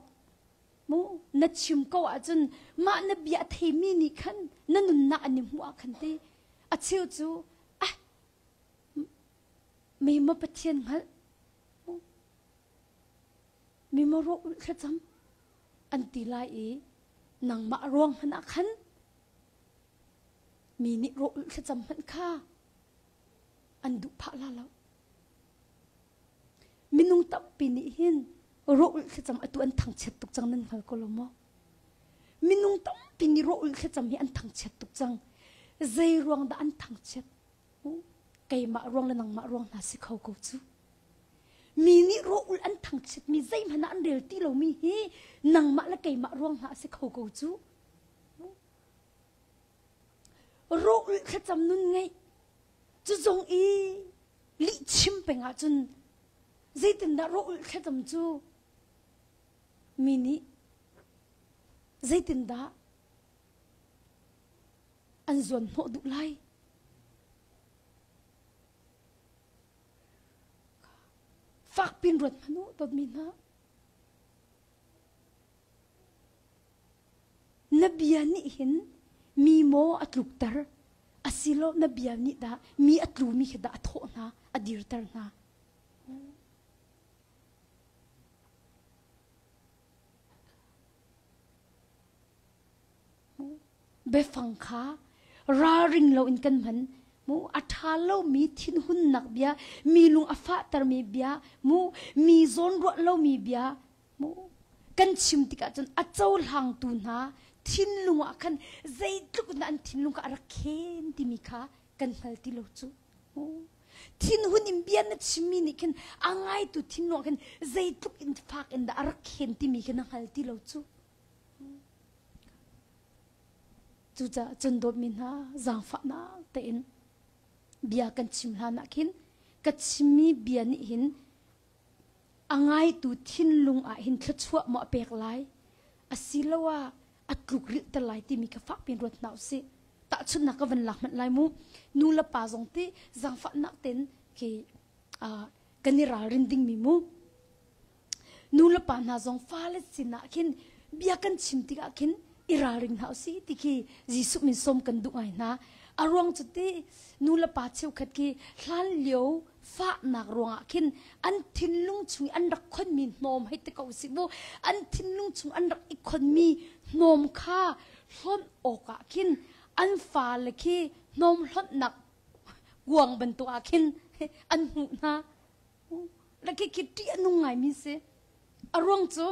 mu na chim ko ahcun, mah na bia a theimi nih khan na nunnak an i hmuh ah khan ti a cheu cu, ah, mei maw Pathian hngalh, mei maw rawl ulh thlacam an ti lai i, nangmah ruang hmanh ah khan mi nih rawl ulh thlacam hmanh kha an duh phah la lo. Minung tampi nih hin rawl ulh thlacam atu an thangchiat tuk cang, nan hngal ko lo maw? Minung tampi nih rawl ulh thlacam hi an thangchiat tuk cang. Zei ruang dah an thangchiat? Keimah ruang le nangmah ruang hna si kho ko cu. Mi nih rawl ulh an thangchiatmi zeihmanh ah an rel ti lomi hi nangmah le keimah ruang hna a si kho ko cu. Rawl ulh thlacam nun ngeih cu zong i lihchim peng ahcun, zeitindah rawl ulh thlacam cu mi nih zeitindah an zuan hnawh duh lai? Fakpi in ruat hmanh u, dawtmi hna. Na bia nih hin mi maw a tlukter, asiloah na bia nih dah mi a tlumi khi dah a thawh hna, a dirter hna? Biafang kha ralring loin kan hman mu, a ṭha lomi thinhunnak bia, mi lung a fahtermi bia mu, mi zawn ruah lomi bia mu, kan chim tikah cun a cohlangtu hna thinlung ah khan zeitluk in an thinlung kha a rak khen timi kha kan hngal ti lo cu. Thinhun in bia na chimmi nih khin a ngaitu thinlung ah khin zeitluk in fak in dah a rak khen timi kha na hngal ti lo cu. Cucaah cun dawtmi hna, zaangfahnak tein bia kan chim hlan ah khin ka chimmi bia nih hin a ngaitu thinlung ah hin thluachuah maw a pek lai, asiloah a tluk rilhter lai timi kha fakpi in ruat hna usih. Tahchunhnak ka van lak hmanh lai mu. Nu le pa zong ti zaangfahnak tein khi, aa, kan i ralrin dingmi mu. Nu le pa hna zong fale sinah khin bia kan chim tikah khin i ralring hna usih ti khi Jesuh min sawm kan duh ngai hna. A ruang cu ti, nu le pa cheukhat khi hlanlio fahnak ruangah khin an thinlung chung i an rak khonmi hnawm hei ti ko si mu. An thinlung chung an rak i khonmi hnawm kha hlonh awkah khin an fale khi hnawm hlonh nak kuang bantuk ah khin an hmuh hna. Lakhi khi ṭih a nung ngaimi si. A ruang cu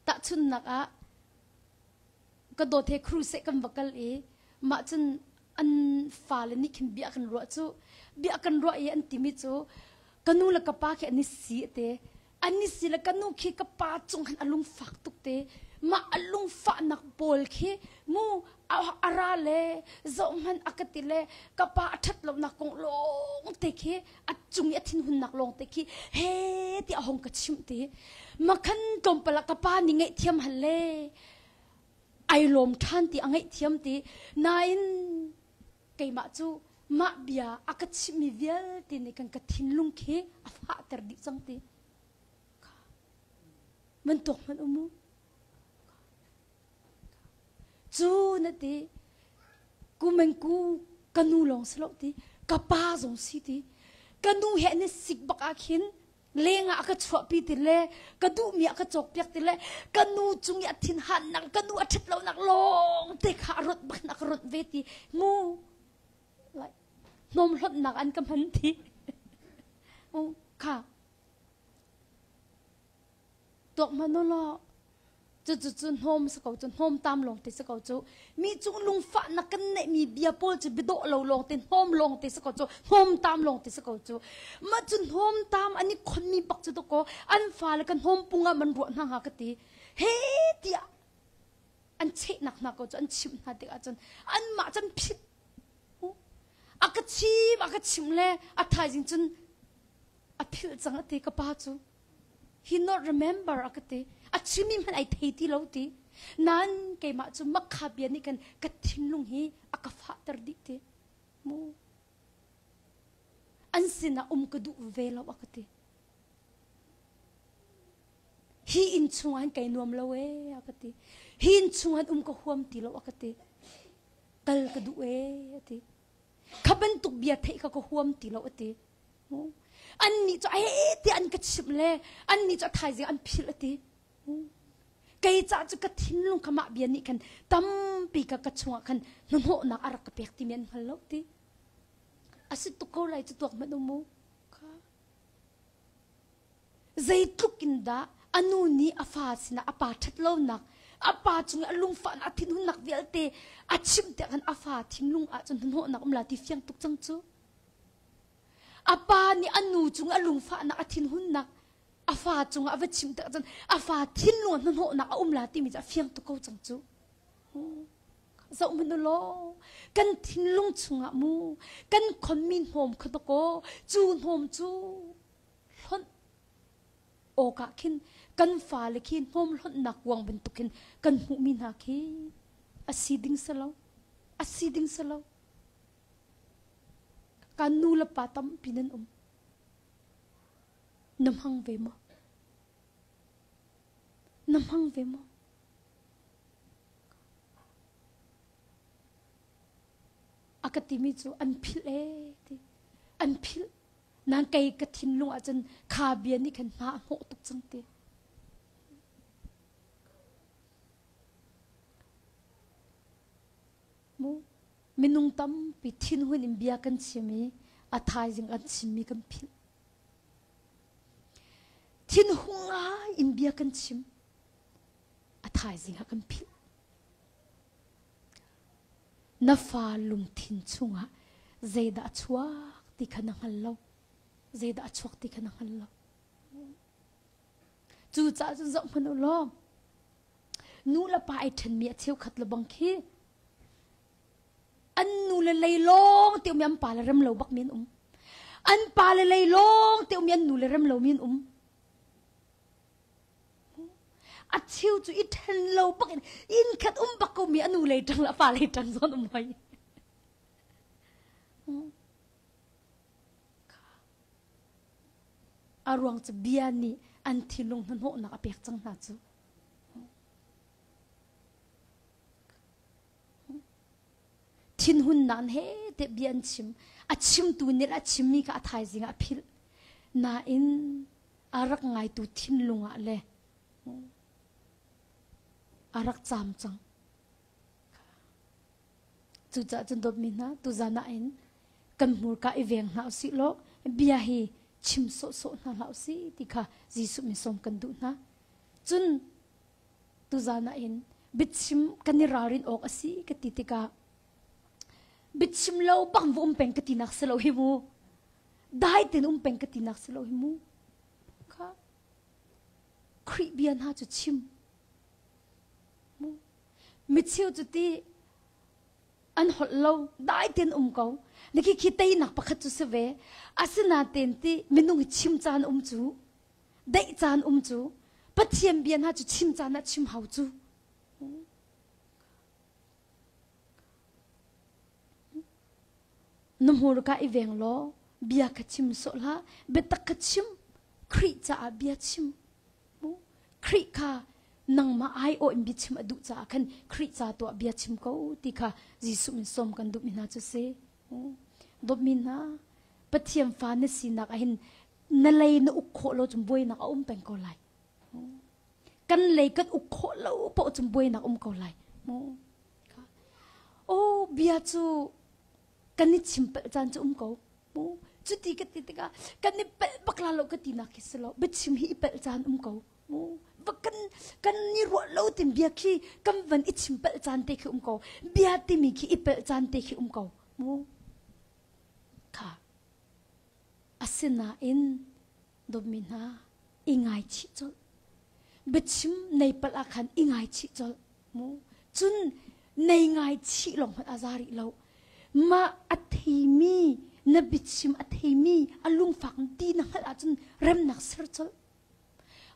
tahchunhnak ah ka dawt he crusade kan va kal i, mah cun an fale nih khin bia kan ruah cu, bia kan ruah i an timi cu, ka nu le ka pa khi an i si a ti. An i si le ka nu khi ka pa cung khan a lungfak tuk te. Mah a lungfahnak pawl khi Mu, a, a ra le, zohhmanh a ka ti le, ka pa a ṭhat lonak kong lawngte khi, a cung i a thinhunnak lawngte khi, he ti a hong ka chimh ti. Makhan tlawmpal ah ka pa nih ngaihthiam hal le, ai lawm ṭhan ti a ngaihthiam ti. Nain, keimah cu mah bia a ka chimhmi vialte nih khan ka thinlung khi a fahter dih cang ti. Kha. Van tuak hmanh um u. Cu na ti, ku men ku ka nu lawng si lo ti, ka pa zong si ti. Ka nu he an i sik bak ah khin, lengah a ka chuahpi ti le, ka duhmi a ka cawkpiak ti le, ka nu cung i a thinhannak, ka nu a ṭhat lonak lawngte kha a rot bak hna, a ka rot ve ti. Mu, like, hnawmhlonhnak an ka hman ti. Oh, kha. Tuak hmanh u law. Cucu cu hnawm si ko cu, hnawm tam lawngte si ko cu. Mi cung lungfahnak kan neihmi bia pawl cu biadawh lo lawngte, hnawm lawngte si ko cu, hnawm tam lawngte si ko cu. Mah cu hnawm tam an i khonmi bak cu tuk ko, an fale ka hnawm pung ah man ruah hna hnga ka ti. He tiah an chehnak hna ko cu an chimh hna tikah cun anmah cu an philh. A ka chim, a ka chim le a thaizing cun a philh cang a ti ka pa cu. He not remember a ka ti. A chimmi hmanh ai thei ti lo ti. Nain keimah cu makha bia nih khan ka thinlung hi a ka fahter dih ti. Mu. An sinah um ka duh ve lo a ka ti. Hi inn chungah hin kei nuam lo e, a ka ti. Hi inn chungah hin um ka huam ti lo, a ka ti. Kal ka duh e, a ti. Kha bantuk bia theih kha ka huam ti lo, a ti. Annih cu a he tiah an ka chimh le, annih cu a thaizing an philh, a ti. Kei caah cu ka thinlung kha mah bia nih khan tampi kha ka chungah khan hnahnawhnak a rak ka pek timi an hngal lo, ti. A si tuk ko lai cu tuak hmanh u mu. Kha. Zeitluk in dah a nu nih a fa sinah a pa ṭhat lonak, a pa cung i a lungfahnak, a thinhunnak vialte a chimh tiah khan a fa thinlung ah cun hnahnawhnak um lai ti fiang tuk cang cu. A pa nih a nu cung i a lungfahnak, a thinhunnak a fa cungah a va chimh tiah cun a fa thinlung ah hnahnawhnak a um lai timi cu a fiang tuk ko cang cu. Zoh hmanh u law, kan thinlung chungah mu, kan khonmi hnawm kha tuk aw, cu hnawm cu hlonh awkah khin kan fale khi hnawm hlonhnak kuang bantuk khin kan hmuhmi hna khi a si ding si lo, a si ding si lo. Kan nu le pa tampi nan um. Na hmang ve maw? Na hmang ve maw? A ka timi cu an philh e ti. An philh. Nan kei ka thinlung ah cun kha bia nih khan hna a hnawh tuk cang ti. Mu, minung tampi thinhun in bia kan chim i a thaizing kan chimmi kan philh. Thinhung ngai in bia kan chim, a thaizing ah kan philh. Na fa lungthin chungah zeidah a chuak ti kha na hngal lo, zeidah a chuak ti kha na hngal lo. Cucaah cun zoh hmanh u law, nu le pa aa ṭhenmi a cheukhat le bang khi an nu le lei lawng te um i an pa le rem lo bak mi an um. An pa le lei lawng te um i an nu le rem lo mi an um. A cheu cu i ṭhen lo bak in inn khat um bak ko mi a nu lei ṭang le a pa lei ṭang zawn um hoi. A ruang cu bia nih an thinlung hnahnawhnak a pek cang hna cu. Thinhun nain he te bia an chim. A chimtu nih a chimmi kha a thaizing ah a philh. Nain a rak ngaitu thinlung ah le a rak cam cang. Cucaah cun dawtmi hna, tuzan ah in kan hmurka i veng hna usih law, bia hi chim sawhsawh hna hlah usih ti kha Jesuh min sawm kan duh hna. Cun tuzan ah in biachim kan i ralrin awk a si ka ti tikah, biachim lo bak va um peng ka tinak si lo hi mu. Dai tein um peng ka tinak si lo hi mu. Kha Khrih bia hna cu chim. Mu. Micheu cu ti an holh lo, dai ten um ko. Na khi khi teinak pakhat cu si ve. Asinain ti minung hi chim caan um cu, daih caan um cu, Pathian bia hna cu chim caan ah chim hau cu. Na hmur ka i veng law, bia kha chim sawh hlah, biatak kha chim, Khrih caah bia chim. Mu? Khrih kha nangmah aiawh in biachim a duh caah khan Khrih ca tuah biachim ko ti kha Jesuh min sawm kan duhmi hna cu si. Mu? Dawtmi hna, Pathian fa na sinak ah hin na lei na uk khawh lo cun buainak a um peng ko lai. Mu? Kan lei kan uk khawh lo paoh cun buainak um ko lai. Mu? Aw, bia cu kan i chim palh caan cu um ko. Mu? Cuti ka ti tikah kan i palh bak lai lo ka tinak khi si lo. Biachim hi i palh caan um ko. Mu? Va kan, kan i ruah lo tin bia khi kan van i chim palh caan te khi um ko. Bia timi khi i palh caan te khi um ko. Mu? Kha. Asinain dawtmi hna, i ngaichih colh. Biachim nei palh ah khan i ngaichih colh. Mu? Cun nei ngaichih lawng hmanh a za rih lo. Mah a theimi, na biachim a theimi, a lungfak ti na hngalh ahcun remnak ser colh.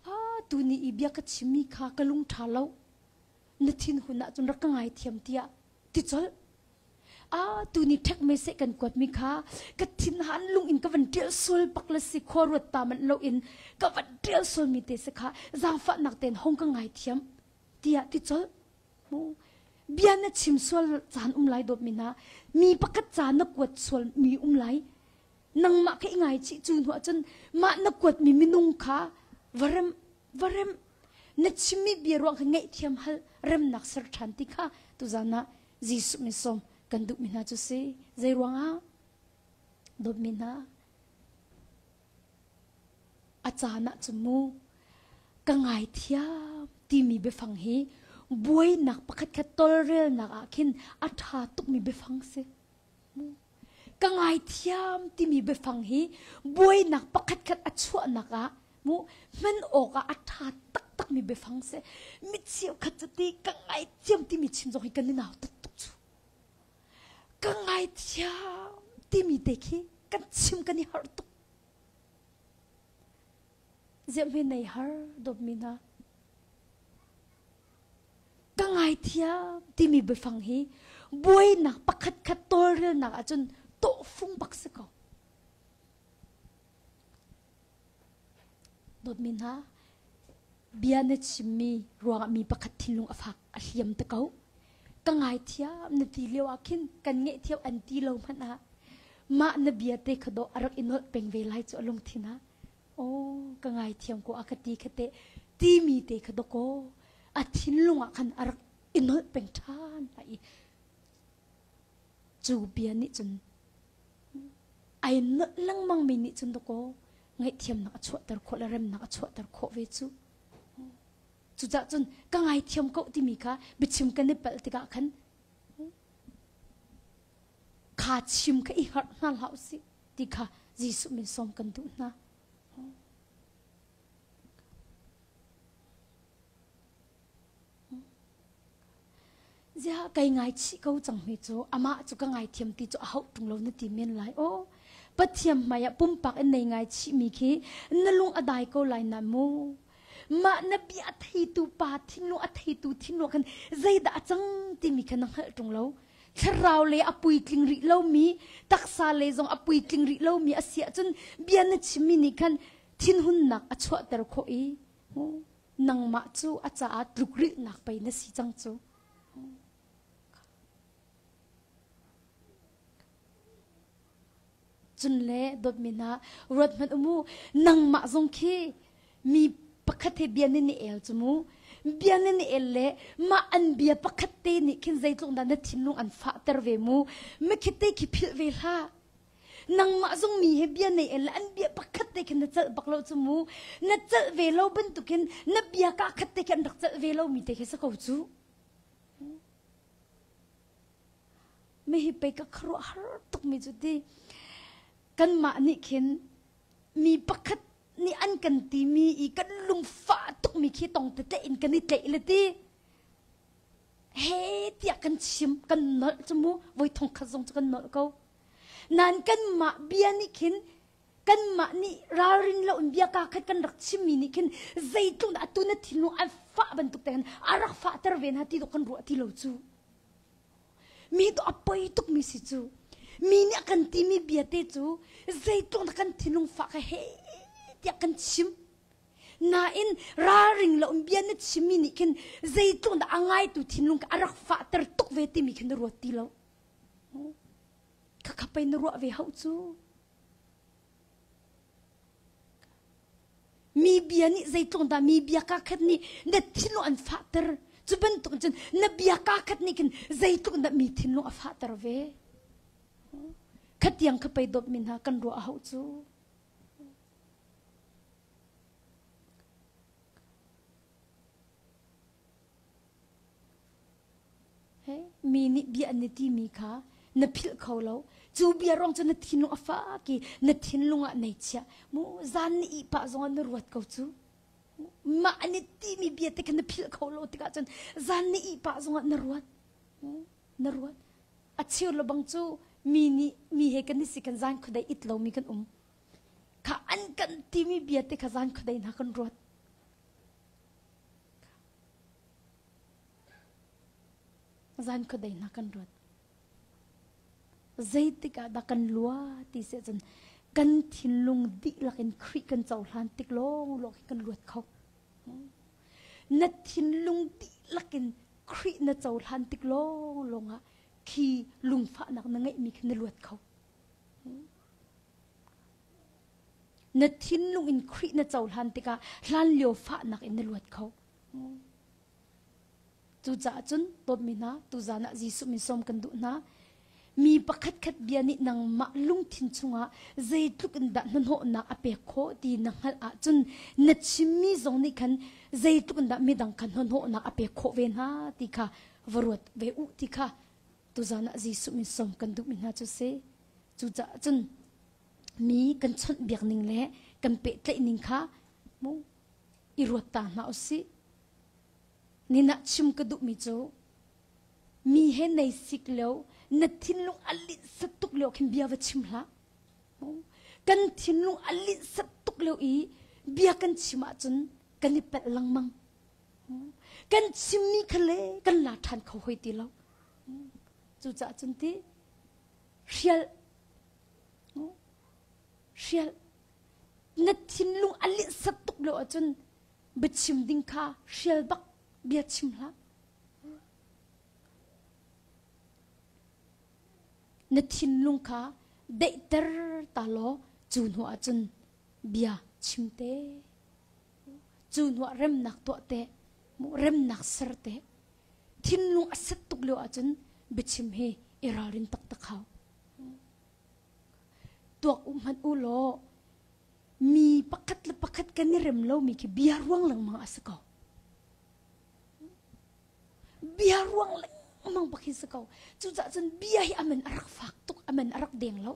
Ah, tuni i bia ka chimmi kha ka lung ṭha lo. Na thinhun ahcun rak ka ngaithiam tiah ti colh. Ah, tuni text message kan kuatmi kha ka thinhan lung in ka van ṭial sual bak le si, khua ruat ta manh lo in ka van ṭial sualmi te si kha zaangfahnak tein hong ka ngaithiam tiah ti colh. Mu? Bia na chim sual caan um lai dawtmi hna, mi pakhat ca na kuat sual mi um lai. Nangmah kha i ngaichih cu hnu ahcun mah na kuatmi minung kha va rem, va rem. Na chimmi bia ruang kha ngaihthiam hal, remnak ser ṭhan ti kha tuzan ah Jesuh min sawm kan duhmi hna cu si. Zei ruangah? Dawtmi hna, a caan ah cun mu, ka ngaithiam timi biafang hi buainak pakhatkhat tawlrelnak ah khin a ṭha tukmi biafang si. Mu, ka ngaithiam timi biafang hi buainak pakhatkhat a chuahnak ah mu, hman awkah a ṭha taktakmi biafang si. Mi cheukhat cu ti ka ngaithiam timi chim zong hi kan i nau taktak cu. Ka ngaithiam timi te khi kan chim kan i harh tuk. Ziahme nei har dawtmi hna, ka ngaithiam timi biafang hi buainak pakhatkhat tawlrelnak ahcun tawhfung bak si ko. Dawtmi hna, bia na chimmi ruangah mi pakhat thinlung a fak a hliam te ko. Ka ngaithiam na ti lio ah khin kan ngaihthiam an ti lo hmanh ah mah na bia te kha dawh a rak i nolh peng ve lai cu a lungthin ah. Aw, ka ngaithiam ko a ka ti kha teh, timi te kha dawh ko. A thinlung ah khan a rak i nolh peng ṭhan a i. Cu bia nih cun, ai nolh lengmangmi nih cun dawh ko. Ngaihthiamnak a chuahter khawh le remnak a chuahter khawh ve cu. Cucaah cun ka ngaithiam ko timi kha biachim kan i palh tikah khan kha chim kha i harh hna hlah usih ti kha Jesuh min sawm kan duh hna. Zia kei ngaichih ko cangmi cu, amah cu ka ngaithiam ti cu a hauh ṭung lo na ti men lai. Aw, Pathian hmaiah pumpak in nei ngaichihmi khi na lung a dai ko lai nan mu. Mah na bia a theitu pa thinlung, a theitu thinlung khan zeidah a cang timi kha na hngalh ṭung lo. Thlarau le a puitling rih lomi, taksa le zong a puitling rih lomi a si ahcun bia na chimmi nih khan thinhunnak a chuahter khawh i, nangmah cu a caah tlukrilhnak pei na si cang cu. Cun le dawtmi hna, ruat hmanh um u, nangmah zong khi mi pakhat he bia nan i el cu mu. Bia nan i el le mah an bia pakhat te nih khin zeitluk dah na thinlung an fahter ve mu. Mah khi te khi philh ve hlah. Nangmah zong mi he bia nan i el le an bia pakhat te khin na celh bak lo cu mu. Na celh ve lo bantukin na bia kah khat te khi an rak celh ve lo mi te khi si ko cu. Mi hi pei ka khuaruah har tukmi cu ti, kanmah nih khin mi pakhat nih an kan timi i kan lungfah tukmi khi tong tete in kan i tlaih le ti. He tiah kan chim, kan nolh cu mu, voi thongkhat zong cu kan nolh ko. Nain kanmah bia nih khin, kanmah nih ralring lo in bia kaa khat kan rak chimmi nih khin, zeitluk dah atu na thinlung an fah bantuk te khan a rak fahter ve hna ti dawh kan ruah ti lo cu. Mi dawh a poi tukmi si cu. Mi nih a kan timi bia te cu, zeitluk dah kan thinlung fah kha he tiah kan chim. Nain ralring lo in bia na chimmi nih khin, zeitluk dah a ngaitu thinlung kha a rak fahter tuk ve timi khin na ruat ti lo. Kha kha pei na ruah ve hau cu. Mi bia nih zeitluk dah mi bia kaa khat nih na thinlung an fahter. Cu bantuk cun na bia kaa khat nih khin zeitluk dah mi thinlung a fahter ve. Khatiang kha pei dawtmi hna kan ruah a hau cu. He, mi nih bia an i timi kha na philh kho lo. Cu bia ruang cu na thinlung a fak i na thinlung ah na i chiah. Mu, zan na ih pah zongah na ruat ko cu. Mah an i timi bia te kha na philh kho lo tikah cun zan na ih pah zongah na ruat. Na ruat. A cheu lo bang cu mi nih, mi he kan i si khan zan khuadei it lomi kan um. Kha an kan timi bia te kha zan khuadei hna kan ruat. Zan khuadei hna kan ruat. Zeitikah dah kan luat ti si ahcun kan thinlung dihlak in Khrih kan cohlan tik lawnglawng khin kan luat kho. Na thinlung dihlak in Khrih na cohlan tik lawnglawng ah khi lungfahnak na ngeihmi khin na luat kho. Na thinlung in Khrih na cohlan tikah hlanlio fahnak in na luat kho. Cucaah cun, dawtmi hna, tuzan ah Jesuh min sawm kan duh hna. Mi pakhatkhat bia nih nangmah lungthin chungah zeitluk in dah hnahnawhnak a pek khawh ti na hngalh ahcun, na chimmi zong nih khan zeitluk in dah midang kha hnahnawhnak a pek khawh ve hna ti kha va ruat ve u ti kha tuzan ah Jesuh min sawm kan duhmi hna cu si. Cucaah cun mi kan chawnh biak ning le kan pehtlaih ning kha mu i ruat ta hna u sih. Ninah chim ka duhmi cu mi he nei sik lio, na thinlung a linhsat tuk lio khin bia va chim hlah. Kan thinlung a linhsat tuk lio i bia kan chim ahcun kan i palh lengmang. Kan chimmi kha le kan la ṭhan kho hoi ti lo. Cucaah cun ti hrial, hrial. Na thinlung a linhsat tuk lio ahcun biachim ding kha hrial bak bia chim hlah. Na thinlung kha daihter ta law, cu hnu ahcun bia chim te, cu hnu ah remnak tuah te, remnak ser te. Thinlung a sat tuk lio ahcun biachim hi i ralrin taktak hau. Tuak u hmanh u law, mi pakhat le pakhat kan i rem lomi khi bia ruang lengmang a si ko. Bia ruang lengmang pakhin si ko. Cucaah cun bia hi a man a rak fak tuk, a man a rak deng lo.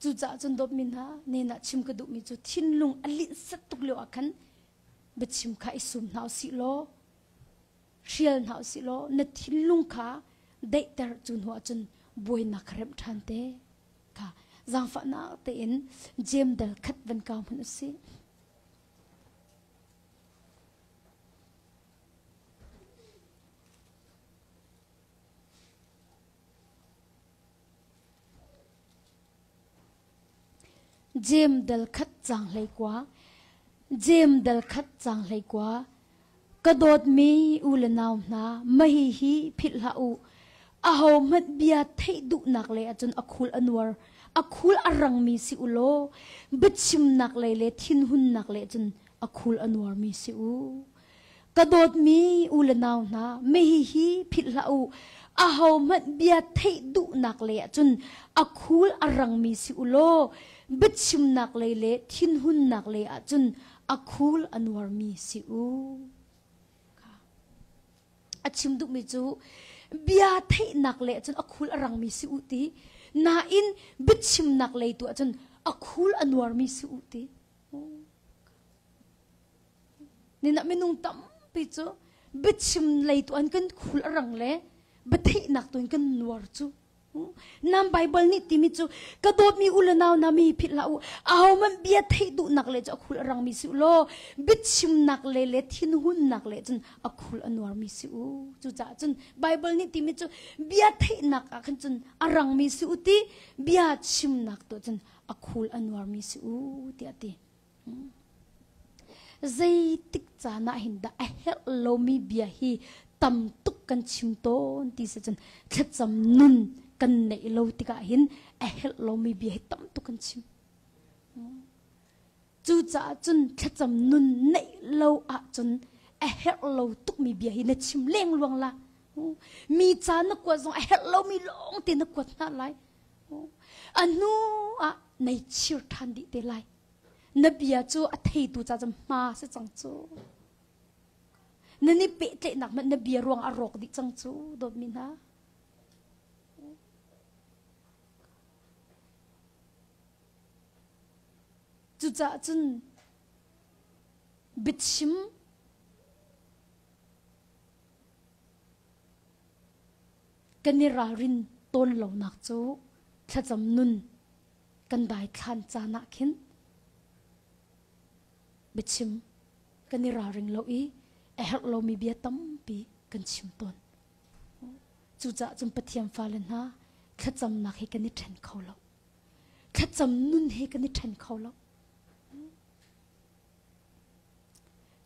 Cucaah cun dawtmi hna, ninah chim ka duhmi cu thinlung a linhsat tuk lio ah khan biachim kha i sum hna u sih law, hrial hna u sih law, na thinlung kha daihter cu hnu ahcun buainak kha remh ṭhan te kha zaangfahnak tein Jeim dal khat van kau hmanh u sih. Jeim dal khat caang hleikua. Jeim dal khat caang hleikua. Ka dawtmi u le nau hna, mahi hi philh hlah u. Ahohmanh bia theih duhnak lei ahcun a khul a nuar, a khul a rangmi si u law, biachimnak lei le thinhunnak lei ahcun a khul a nuarmi si u. Ka dawtmi u le nau hna, mahi hi philh hlah u. Ahohmanh bia theih duhnak lei ahcun a khul a rangmi si u law, biachimnak lei le thinhunnak lei ahcun a khul a nuarmi si u. A chim duhmi cu Bia theihnak lei ah cun a khul a rangmi si uh ti. Nain biachimnak lei tu ah cun a khul a nuarmi si uh ti. Ninah minung tampi cu biachim lei tu an kan khul a rang le biatheihnak tu an kan nuar cu. Nan Baibal nih timi cu ka dawtmi u le nau na mi philh hlah u. Ahohmanh bia theih duhnak le cu a khul a rangmi si u law, biachimnak le le thinhunnak le cun a khul a nuarmi si u. Cucaah cun Baibal nih timi cu bia theihnak ah khan cun a rangmi si u ti, bia chimnak tu cun a khul a nuarmi si u, tiah a ti. Zeitik caan ah hin dah a herh lomi bia hi tam tuk kan chim tawn ti si cun, thlacam nun kan neih lo tikah hin a herh lomi bia hi tam tuk kan chim. Cucaah cun thlacam nun neih lo ahcun a herh lo tukmi bia hi na chim lengluang la. Mi ca na kuat zong a herh lomi lawngte na kuat hna lai. A hnu ah na i chir ṭhan dih te lai. Na bia cu a theitu ca cun hma a si cang cu. Na nih pehtlaihnak hmanh na bia ruang a rawk dih cang cu, dawtmi hna. Cucaah cun biachim kan i ralrin tawn lonak cu thlacam nun kan daithlan caan ah khin biachim kan i ralring lo i a herh lomi bia tampi kan chim tawn. Cucaah cun Pathian fale hna, thlacamnak hi kan i ṭhen kho lo. Thlacam nun hi kan i ṭhen kho lo.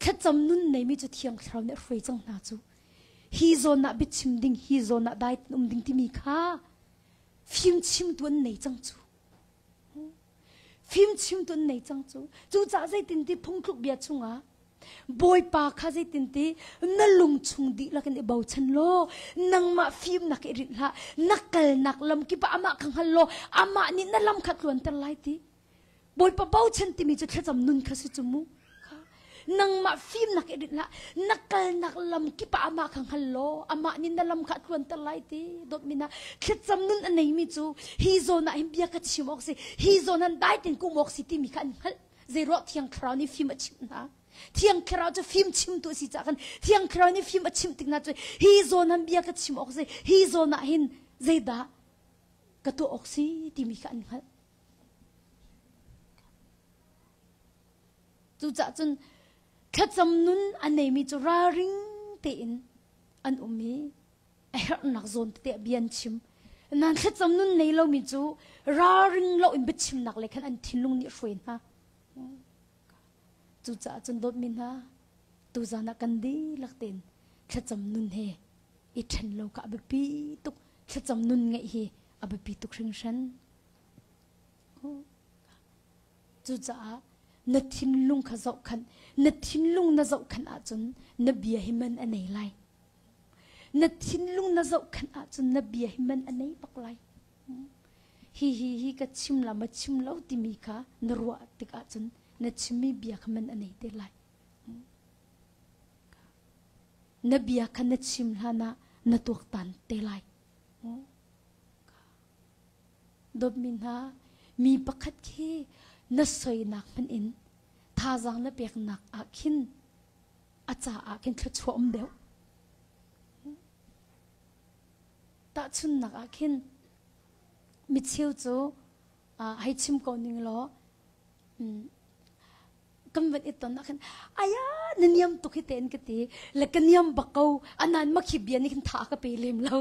Thlacam nun neimi cu Thiang Thlarau nih a hruai cang hna cu. Hi zawn ah biachim ding, hi zawn ah dai um ding timi kha fimchimtu an nei cang cu. Fimchimtu an nei cang cu. Cucaah zeitinti phungthluk bia chungah Bawipa kha zeitinti na lung chung dihlak in i bochan law, nangmah fimnak i rinh hlah, na kalnak lam kip ah amah kha hngal law, amah nih na lam kha a tluanter lai ti. Bawipa bochan timi cu thlacam nun kha si cu mu. Kha. Nangmah fimnak i rinh hlah, na kalnak lam kip ah amah kha hngal law, amah nih na lam kha a tluanter lai ti. Dawtmi hna, thlacam nun a neimi cu, hi zawn ah hin bia ka chim awk si, hi zawn ah dai tein ka um awk si timi kha an hngalh. Zeiruangah Thiang Thlarau nih fim a chimh hna. Thiang Thlarau cu fim chimtu a si caah khan, Thiang Thlarau nih fim a chimh tik hna cu, hi zawn ah bia ka chim awk si, hi zawn ah hin zeidah ka tuah awk si timi kha an hngalh. Cucaah cun thlacam nun a neimi cu ralring tein an um i a herhnak zawn tete ah bia an chim. Nain thlacam nun nei lomi cu ralring loin biachimnak le khan an thinlung nih hruai hna. Cucaah cun dawtmi hna, tuzan ah kan dihlak tein thlacam nun he i ṭhen lo kha a biapi tuk, thlacam nun ngeih hi a biapi tuk hringhran. Cucaah na thinlung kha zohkhenh, na thinlung na zohkhenh ahcun na bia hi man a nei lai. Na thinlung na zohkhenh ahcun na bia hi man a nei bak lai. Hi, hi, hi ka chim la, ma chim lo timi kha na ruah tik ahcun na chimmi bia kha man a nei te lai. Na bia kha na chim hlan ah na tuaktan te lai. Dawtmi hna, mi pakhat khi na soinak hmanh in thazaang na peknak ah khin a caah khin thluachuah um deuh. Tahchunhnak ah khin micheu cu, aa, hei chim ko ning law, um, kan van i ton ah khan, "Aya, na niam tuk hi tein," ka ti. Le ka niam bak ko, a nan makhi bia nih khin tha ka pe lem lo.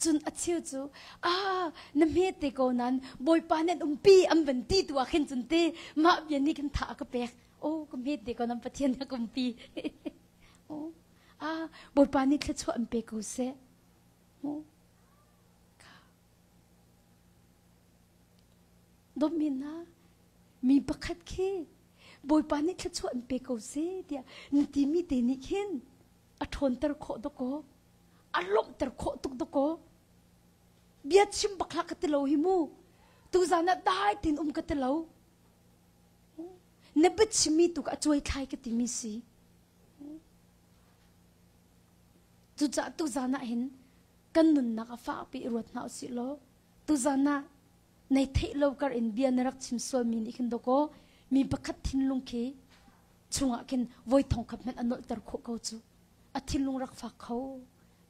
Cun a cheu cu, "Ah, na hme te ko nan, Bawipa nih an umpi, an van ti," tu ah khin cun te, mah bia nih khin tha a ka pek. "Oh, ka hme te ko nan, Pathian nih a ka umpi." Oh, ah, Bawipa nih thluachuah an pe ko seh. Oh. Dawtmi hna, mi pakhat khi Bawipa nih thluachuah an pe ko seh tiah na timi te nih khin a ṭhawnter khawh tuk ko. lawmhter khawh tuktuk aw. Bia chim bakla ka ti lo hi mu. Tuzan ah dai tin um ka ti lo. Na biachimmi tuk a cuai thlai ka timi si. Cucaah tuzan ah hin kan nunnak a fakpi i ruat hna usih law, tuzan ah na i theih lo kar in bia na rak chim sualmi nih khin dawk aw. Mi pakhat thinlung khi chungah khin voi thongkhat hmanh a nolhter khawh ko cu. A thinlung rak fak kho.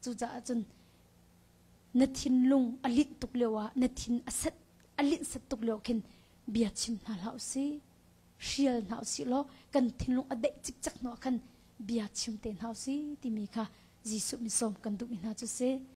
Cucaah cun na thinlung a linh tuk lio ah, na thin a set, a linh set tuk lio khin bia chim hna hlah usih, hrial hna usih law, kan thinlung a daih cikcek hnu ah khan bia chim te hna usih timi kha Jesuh min sawm kan duhmi hna cu si.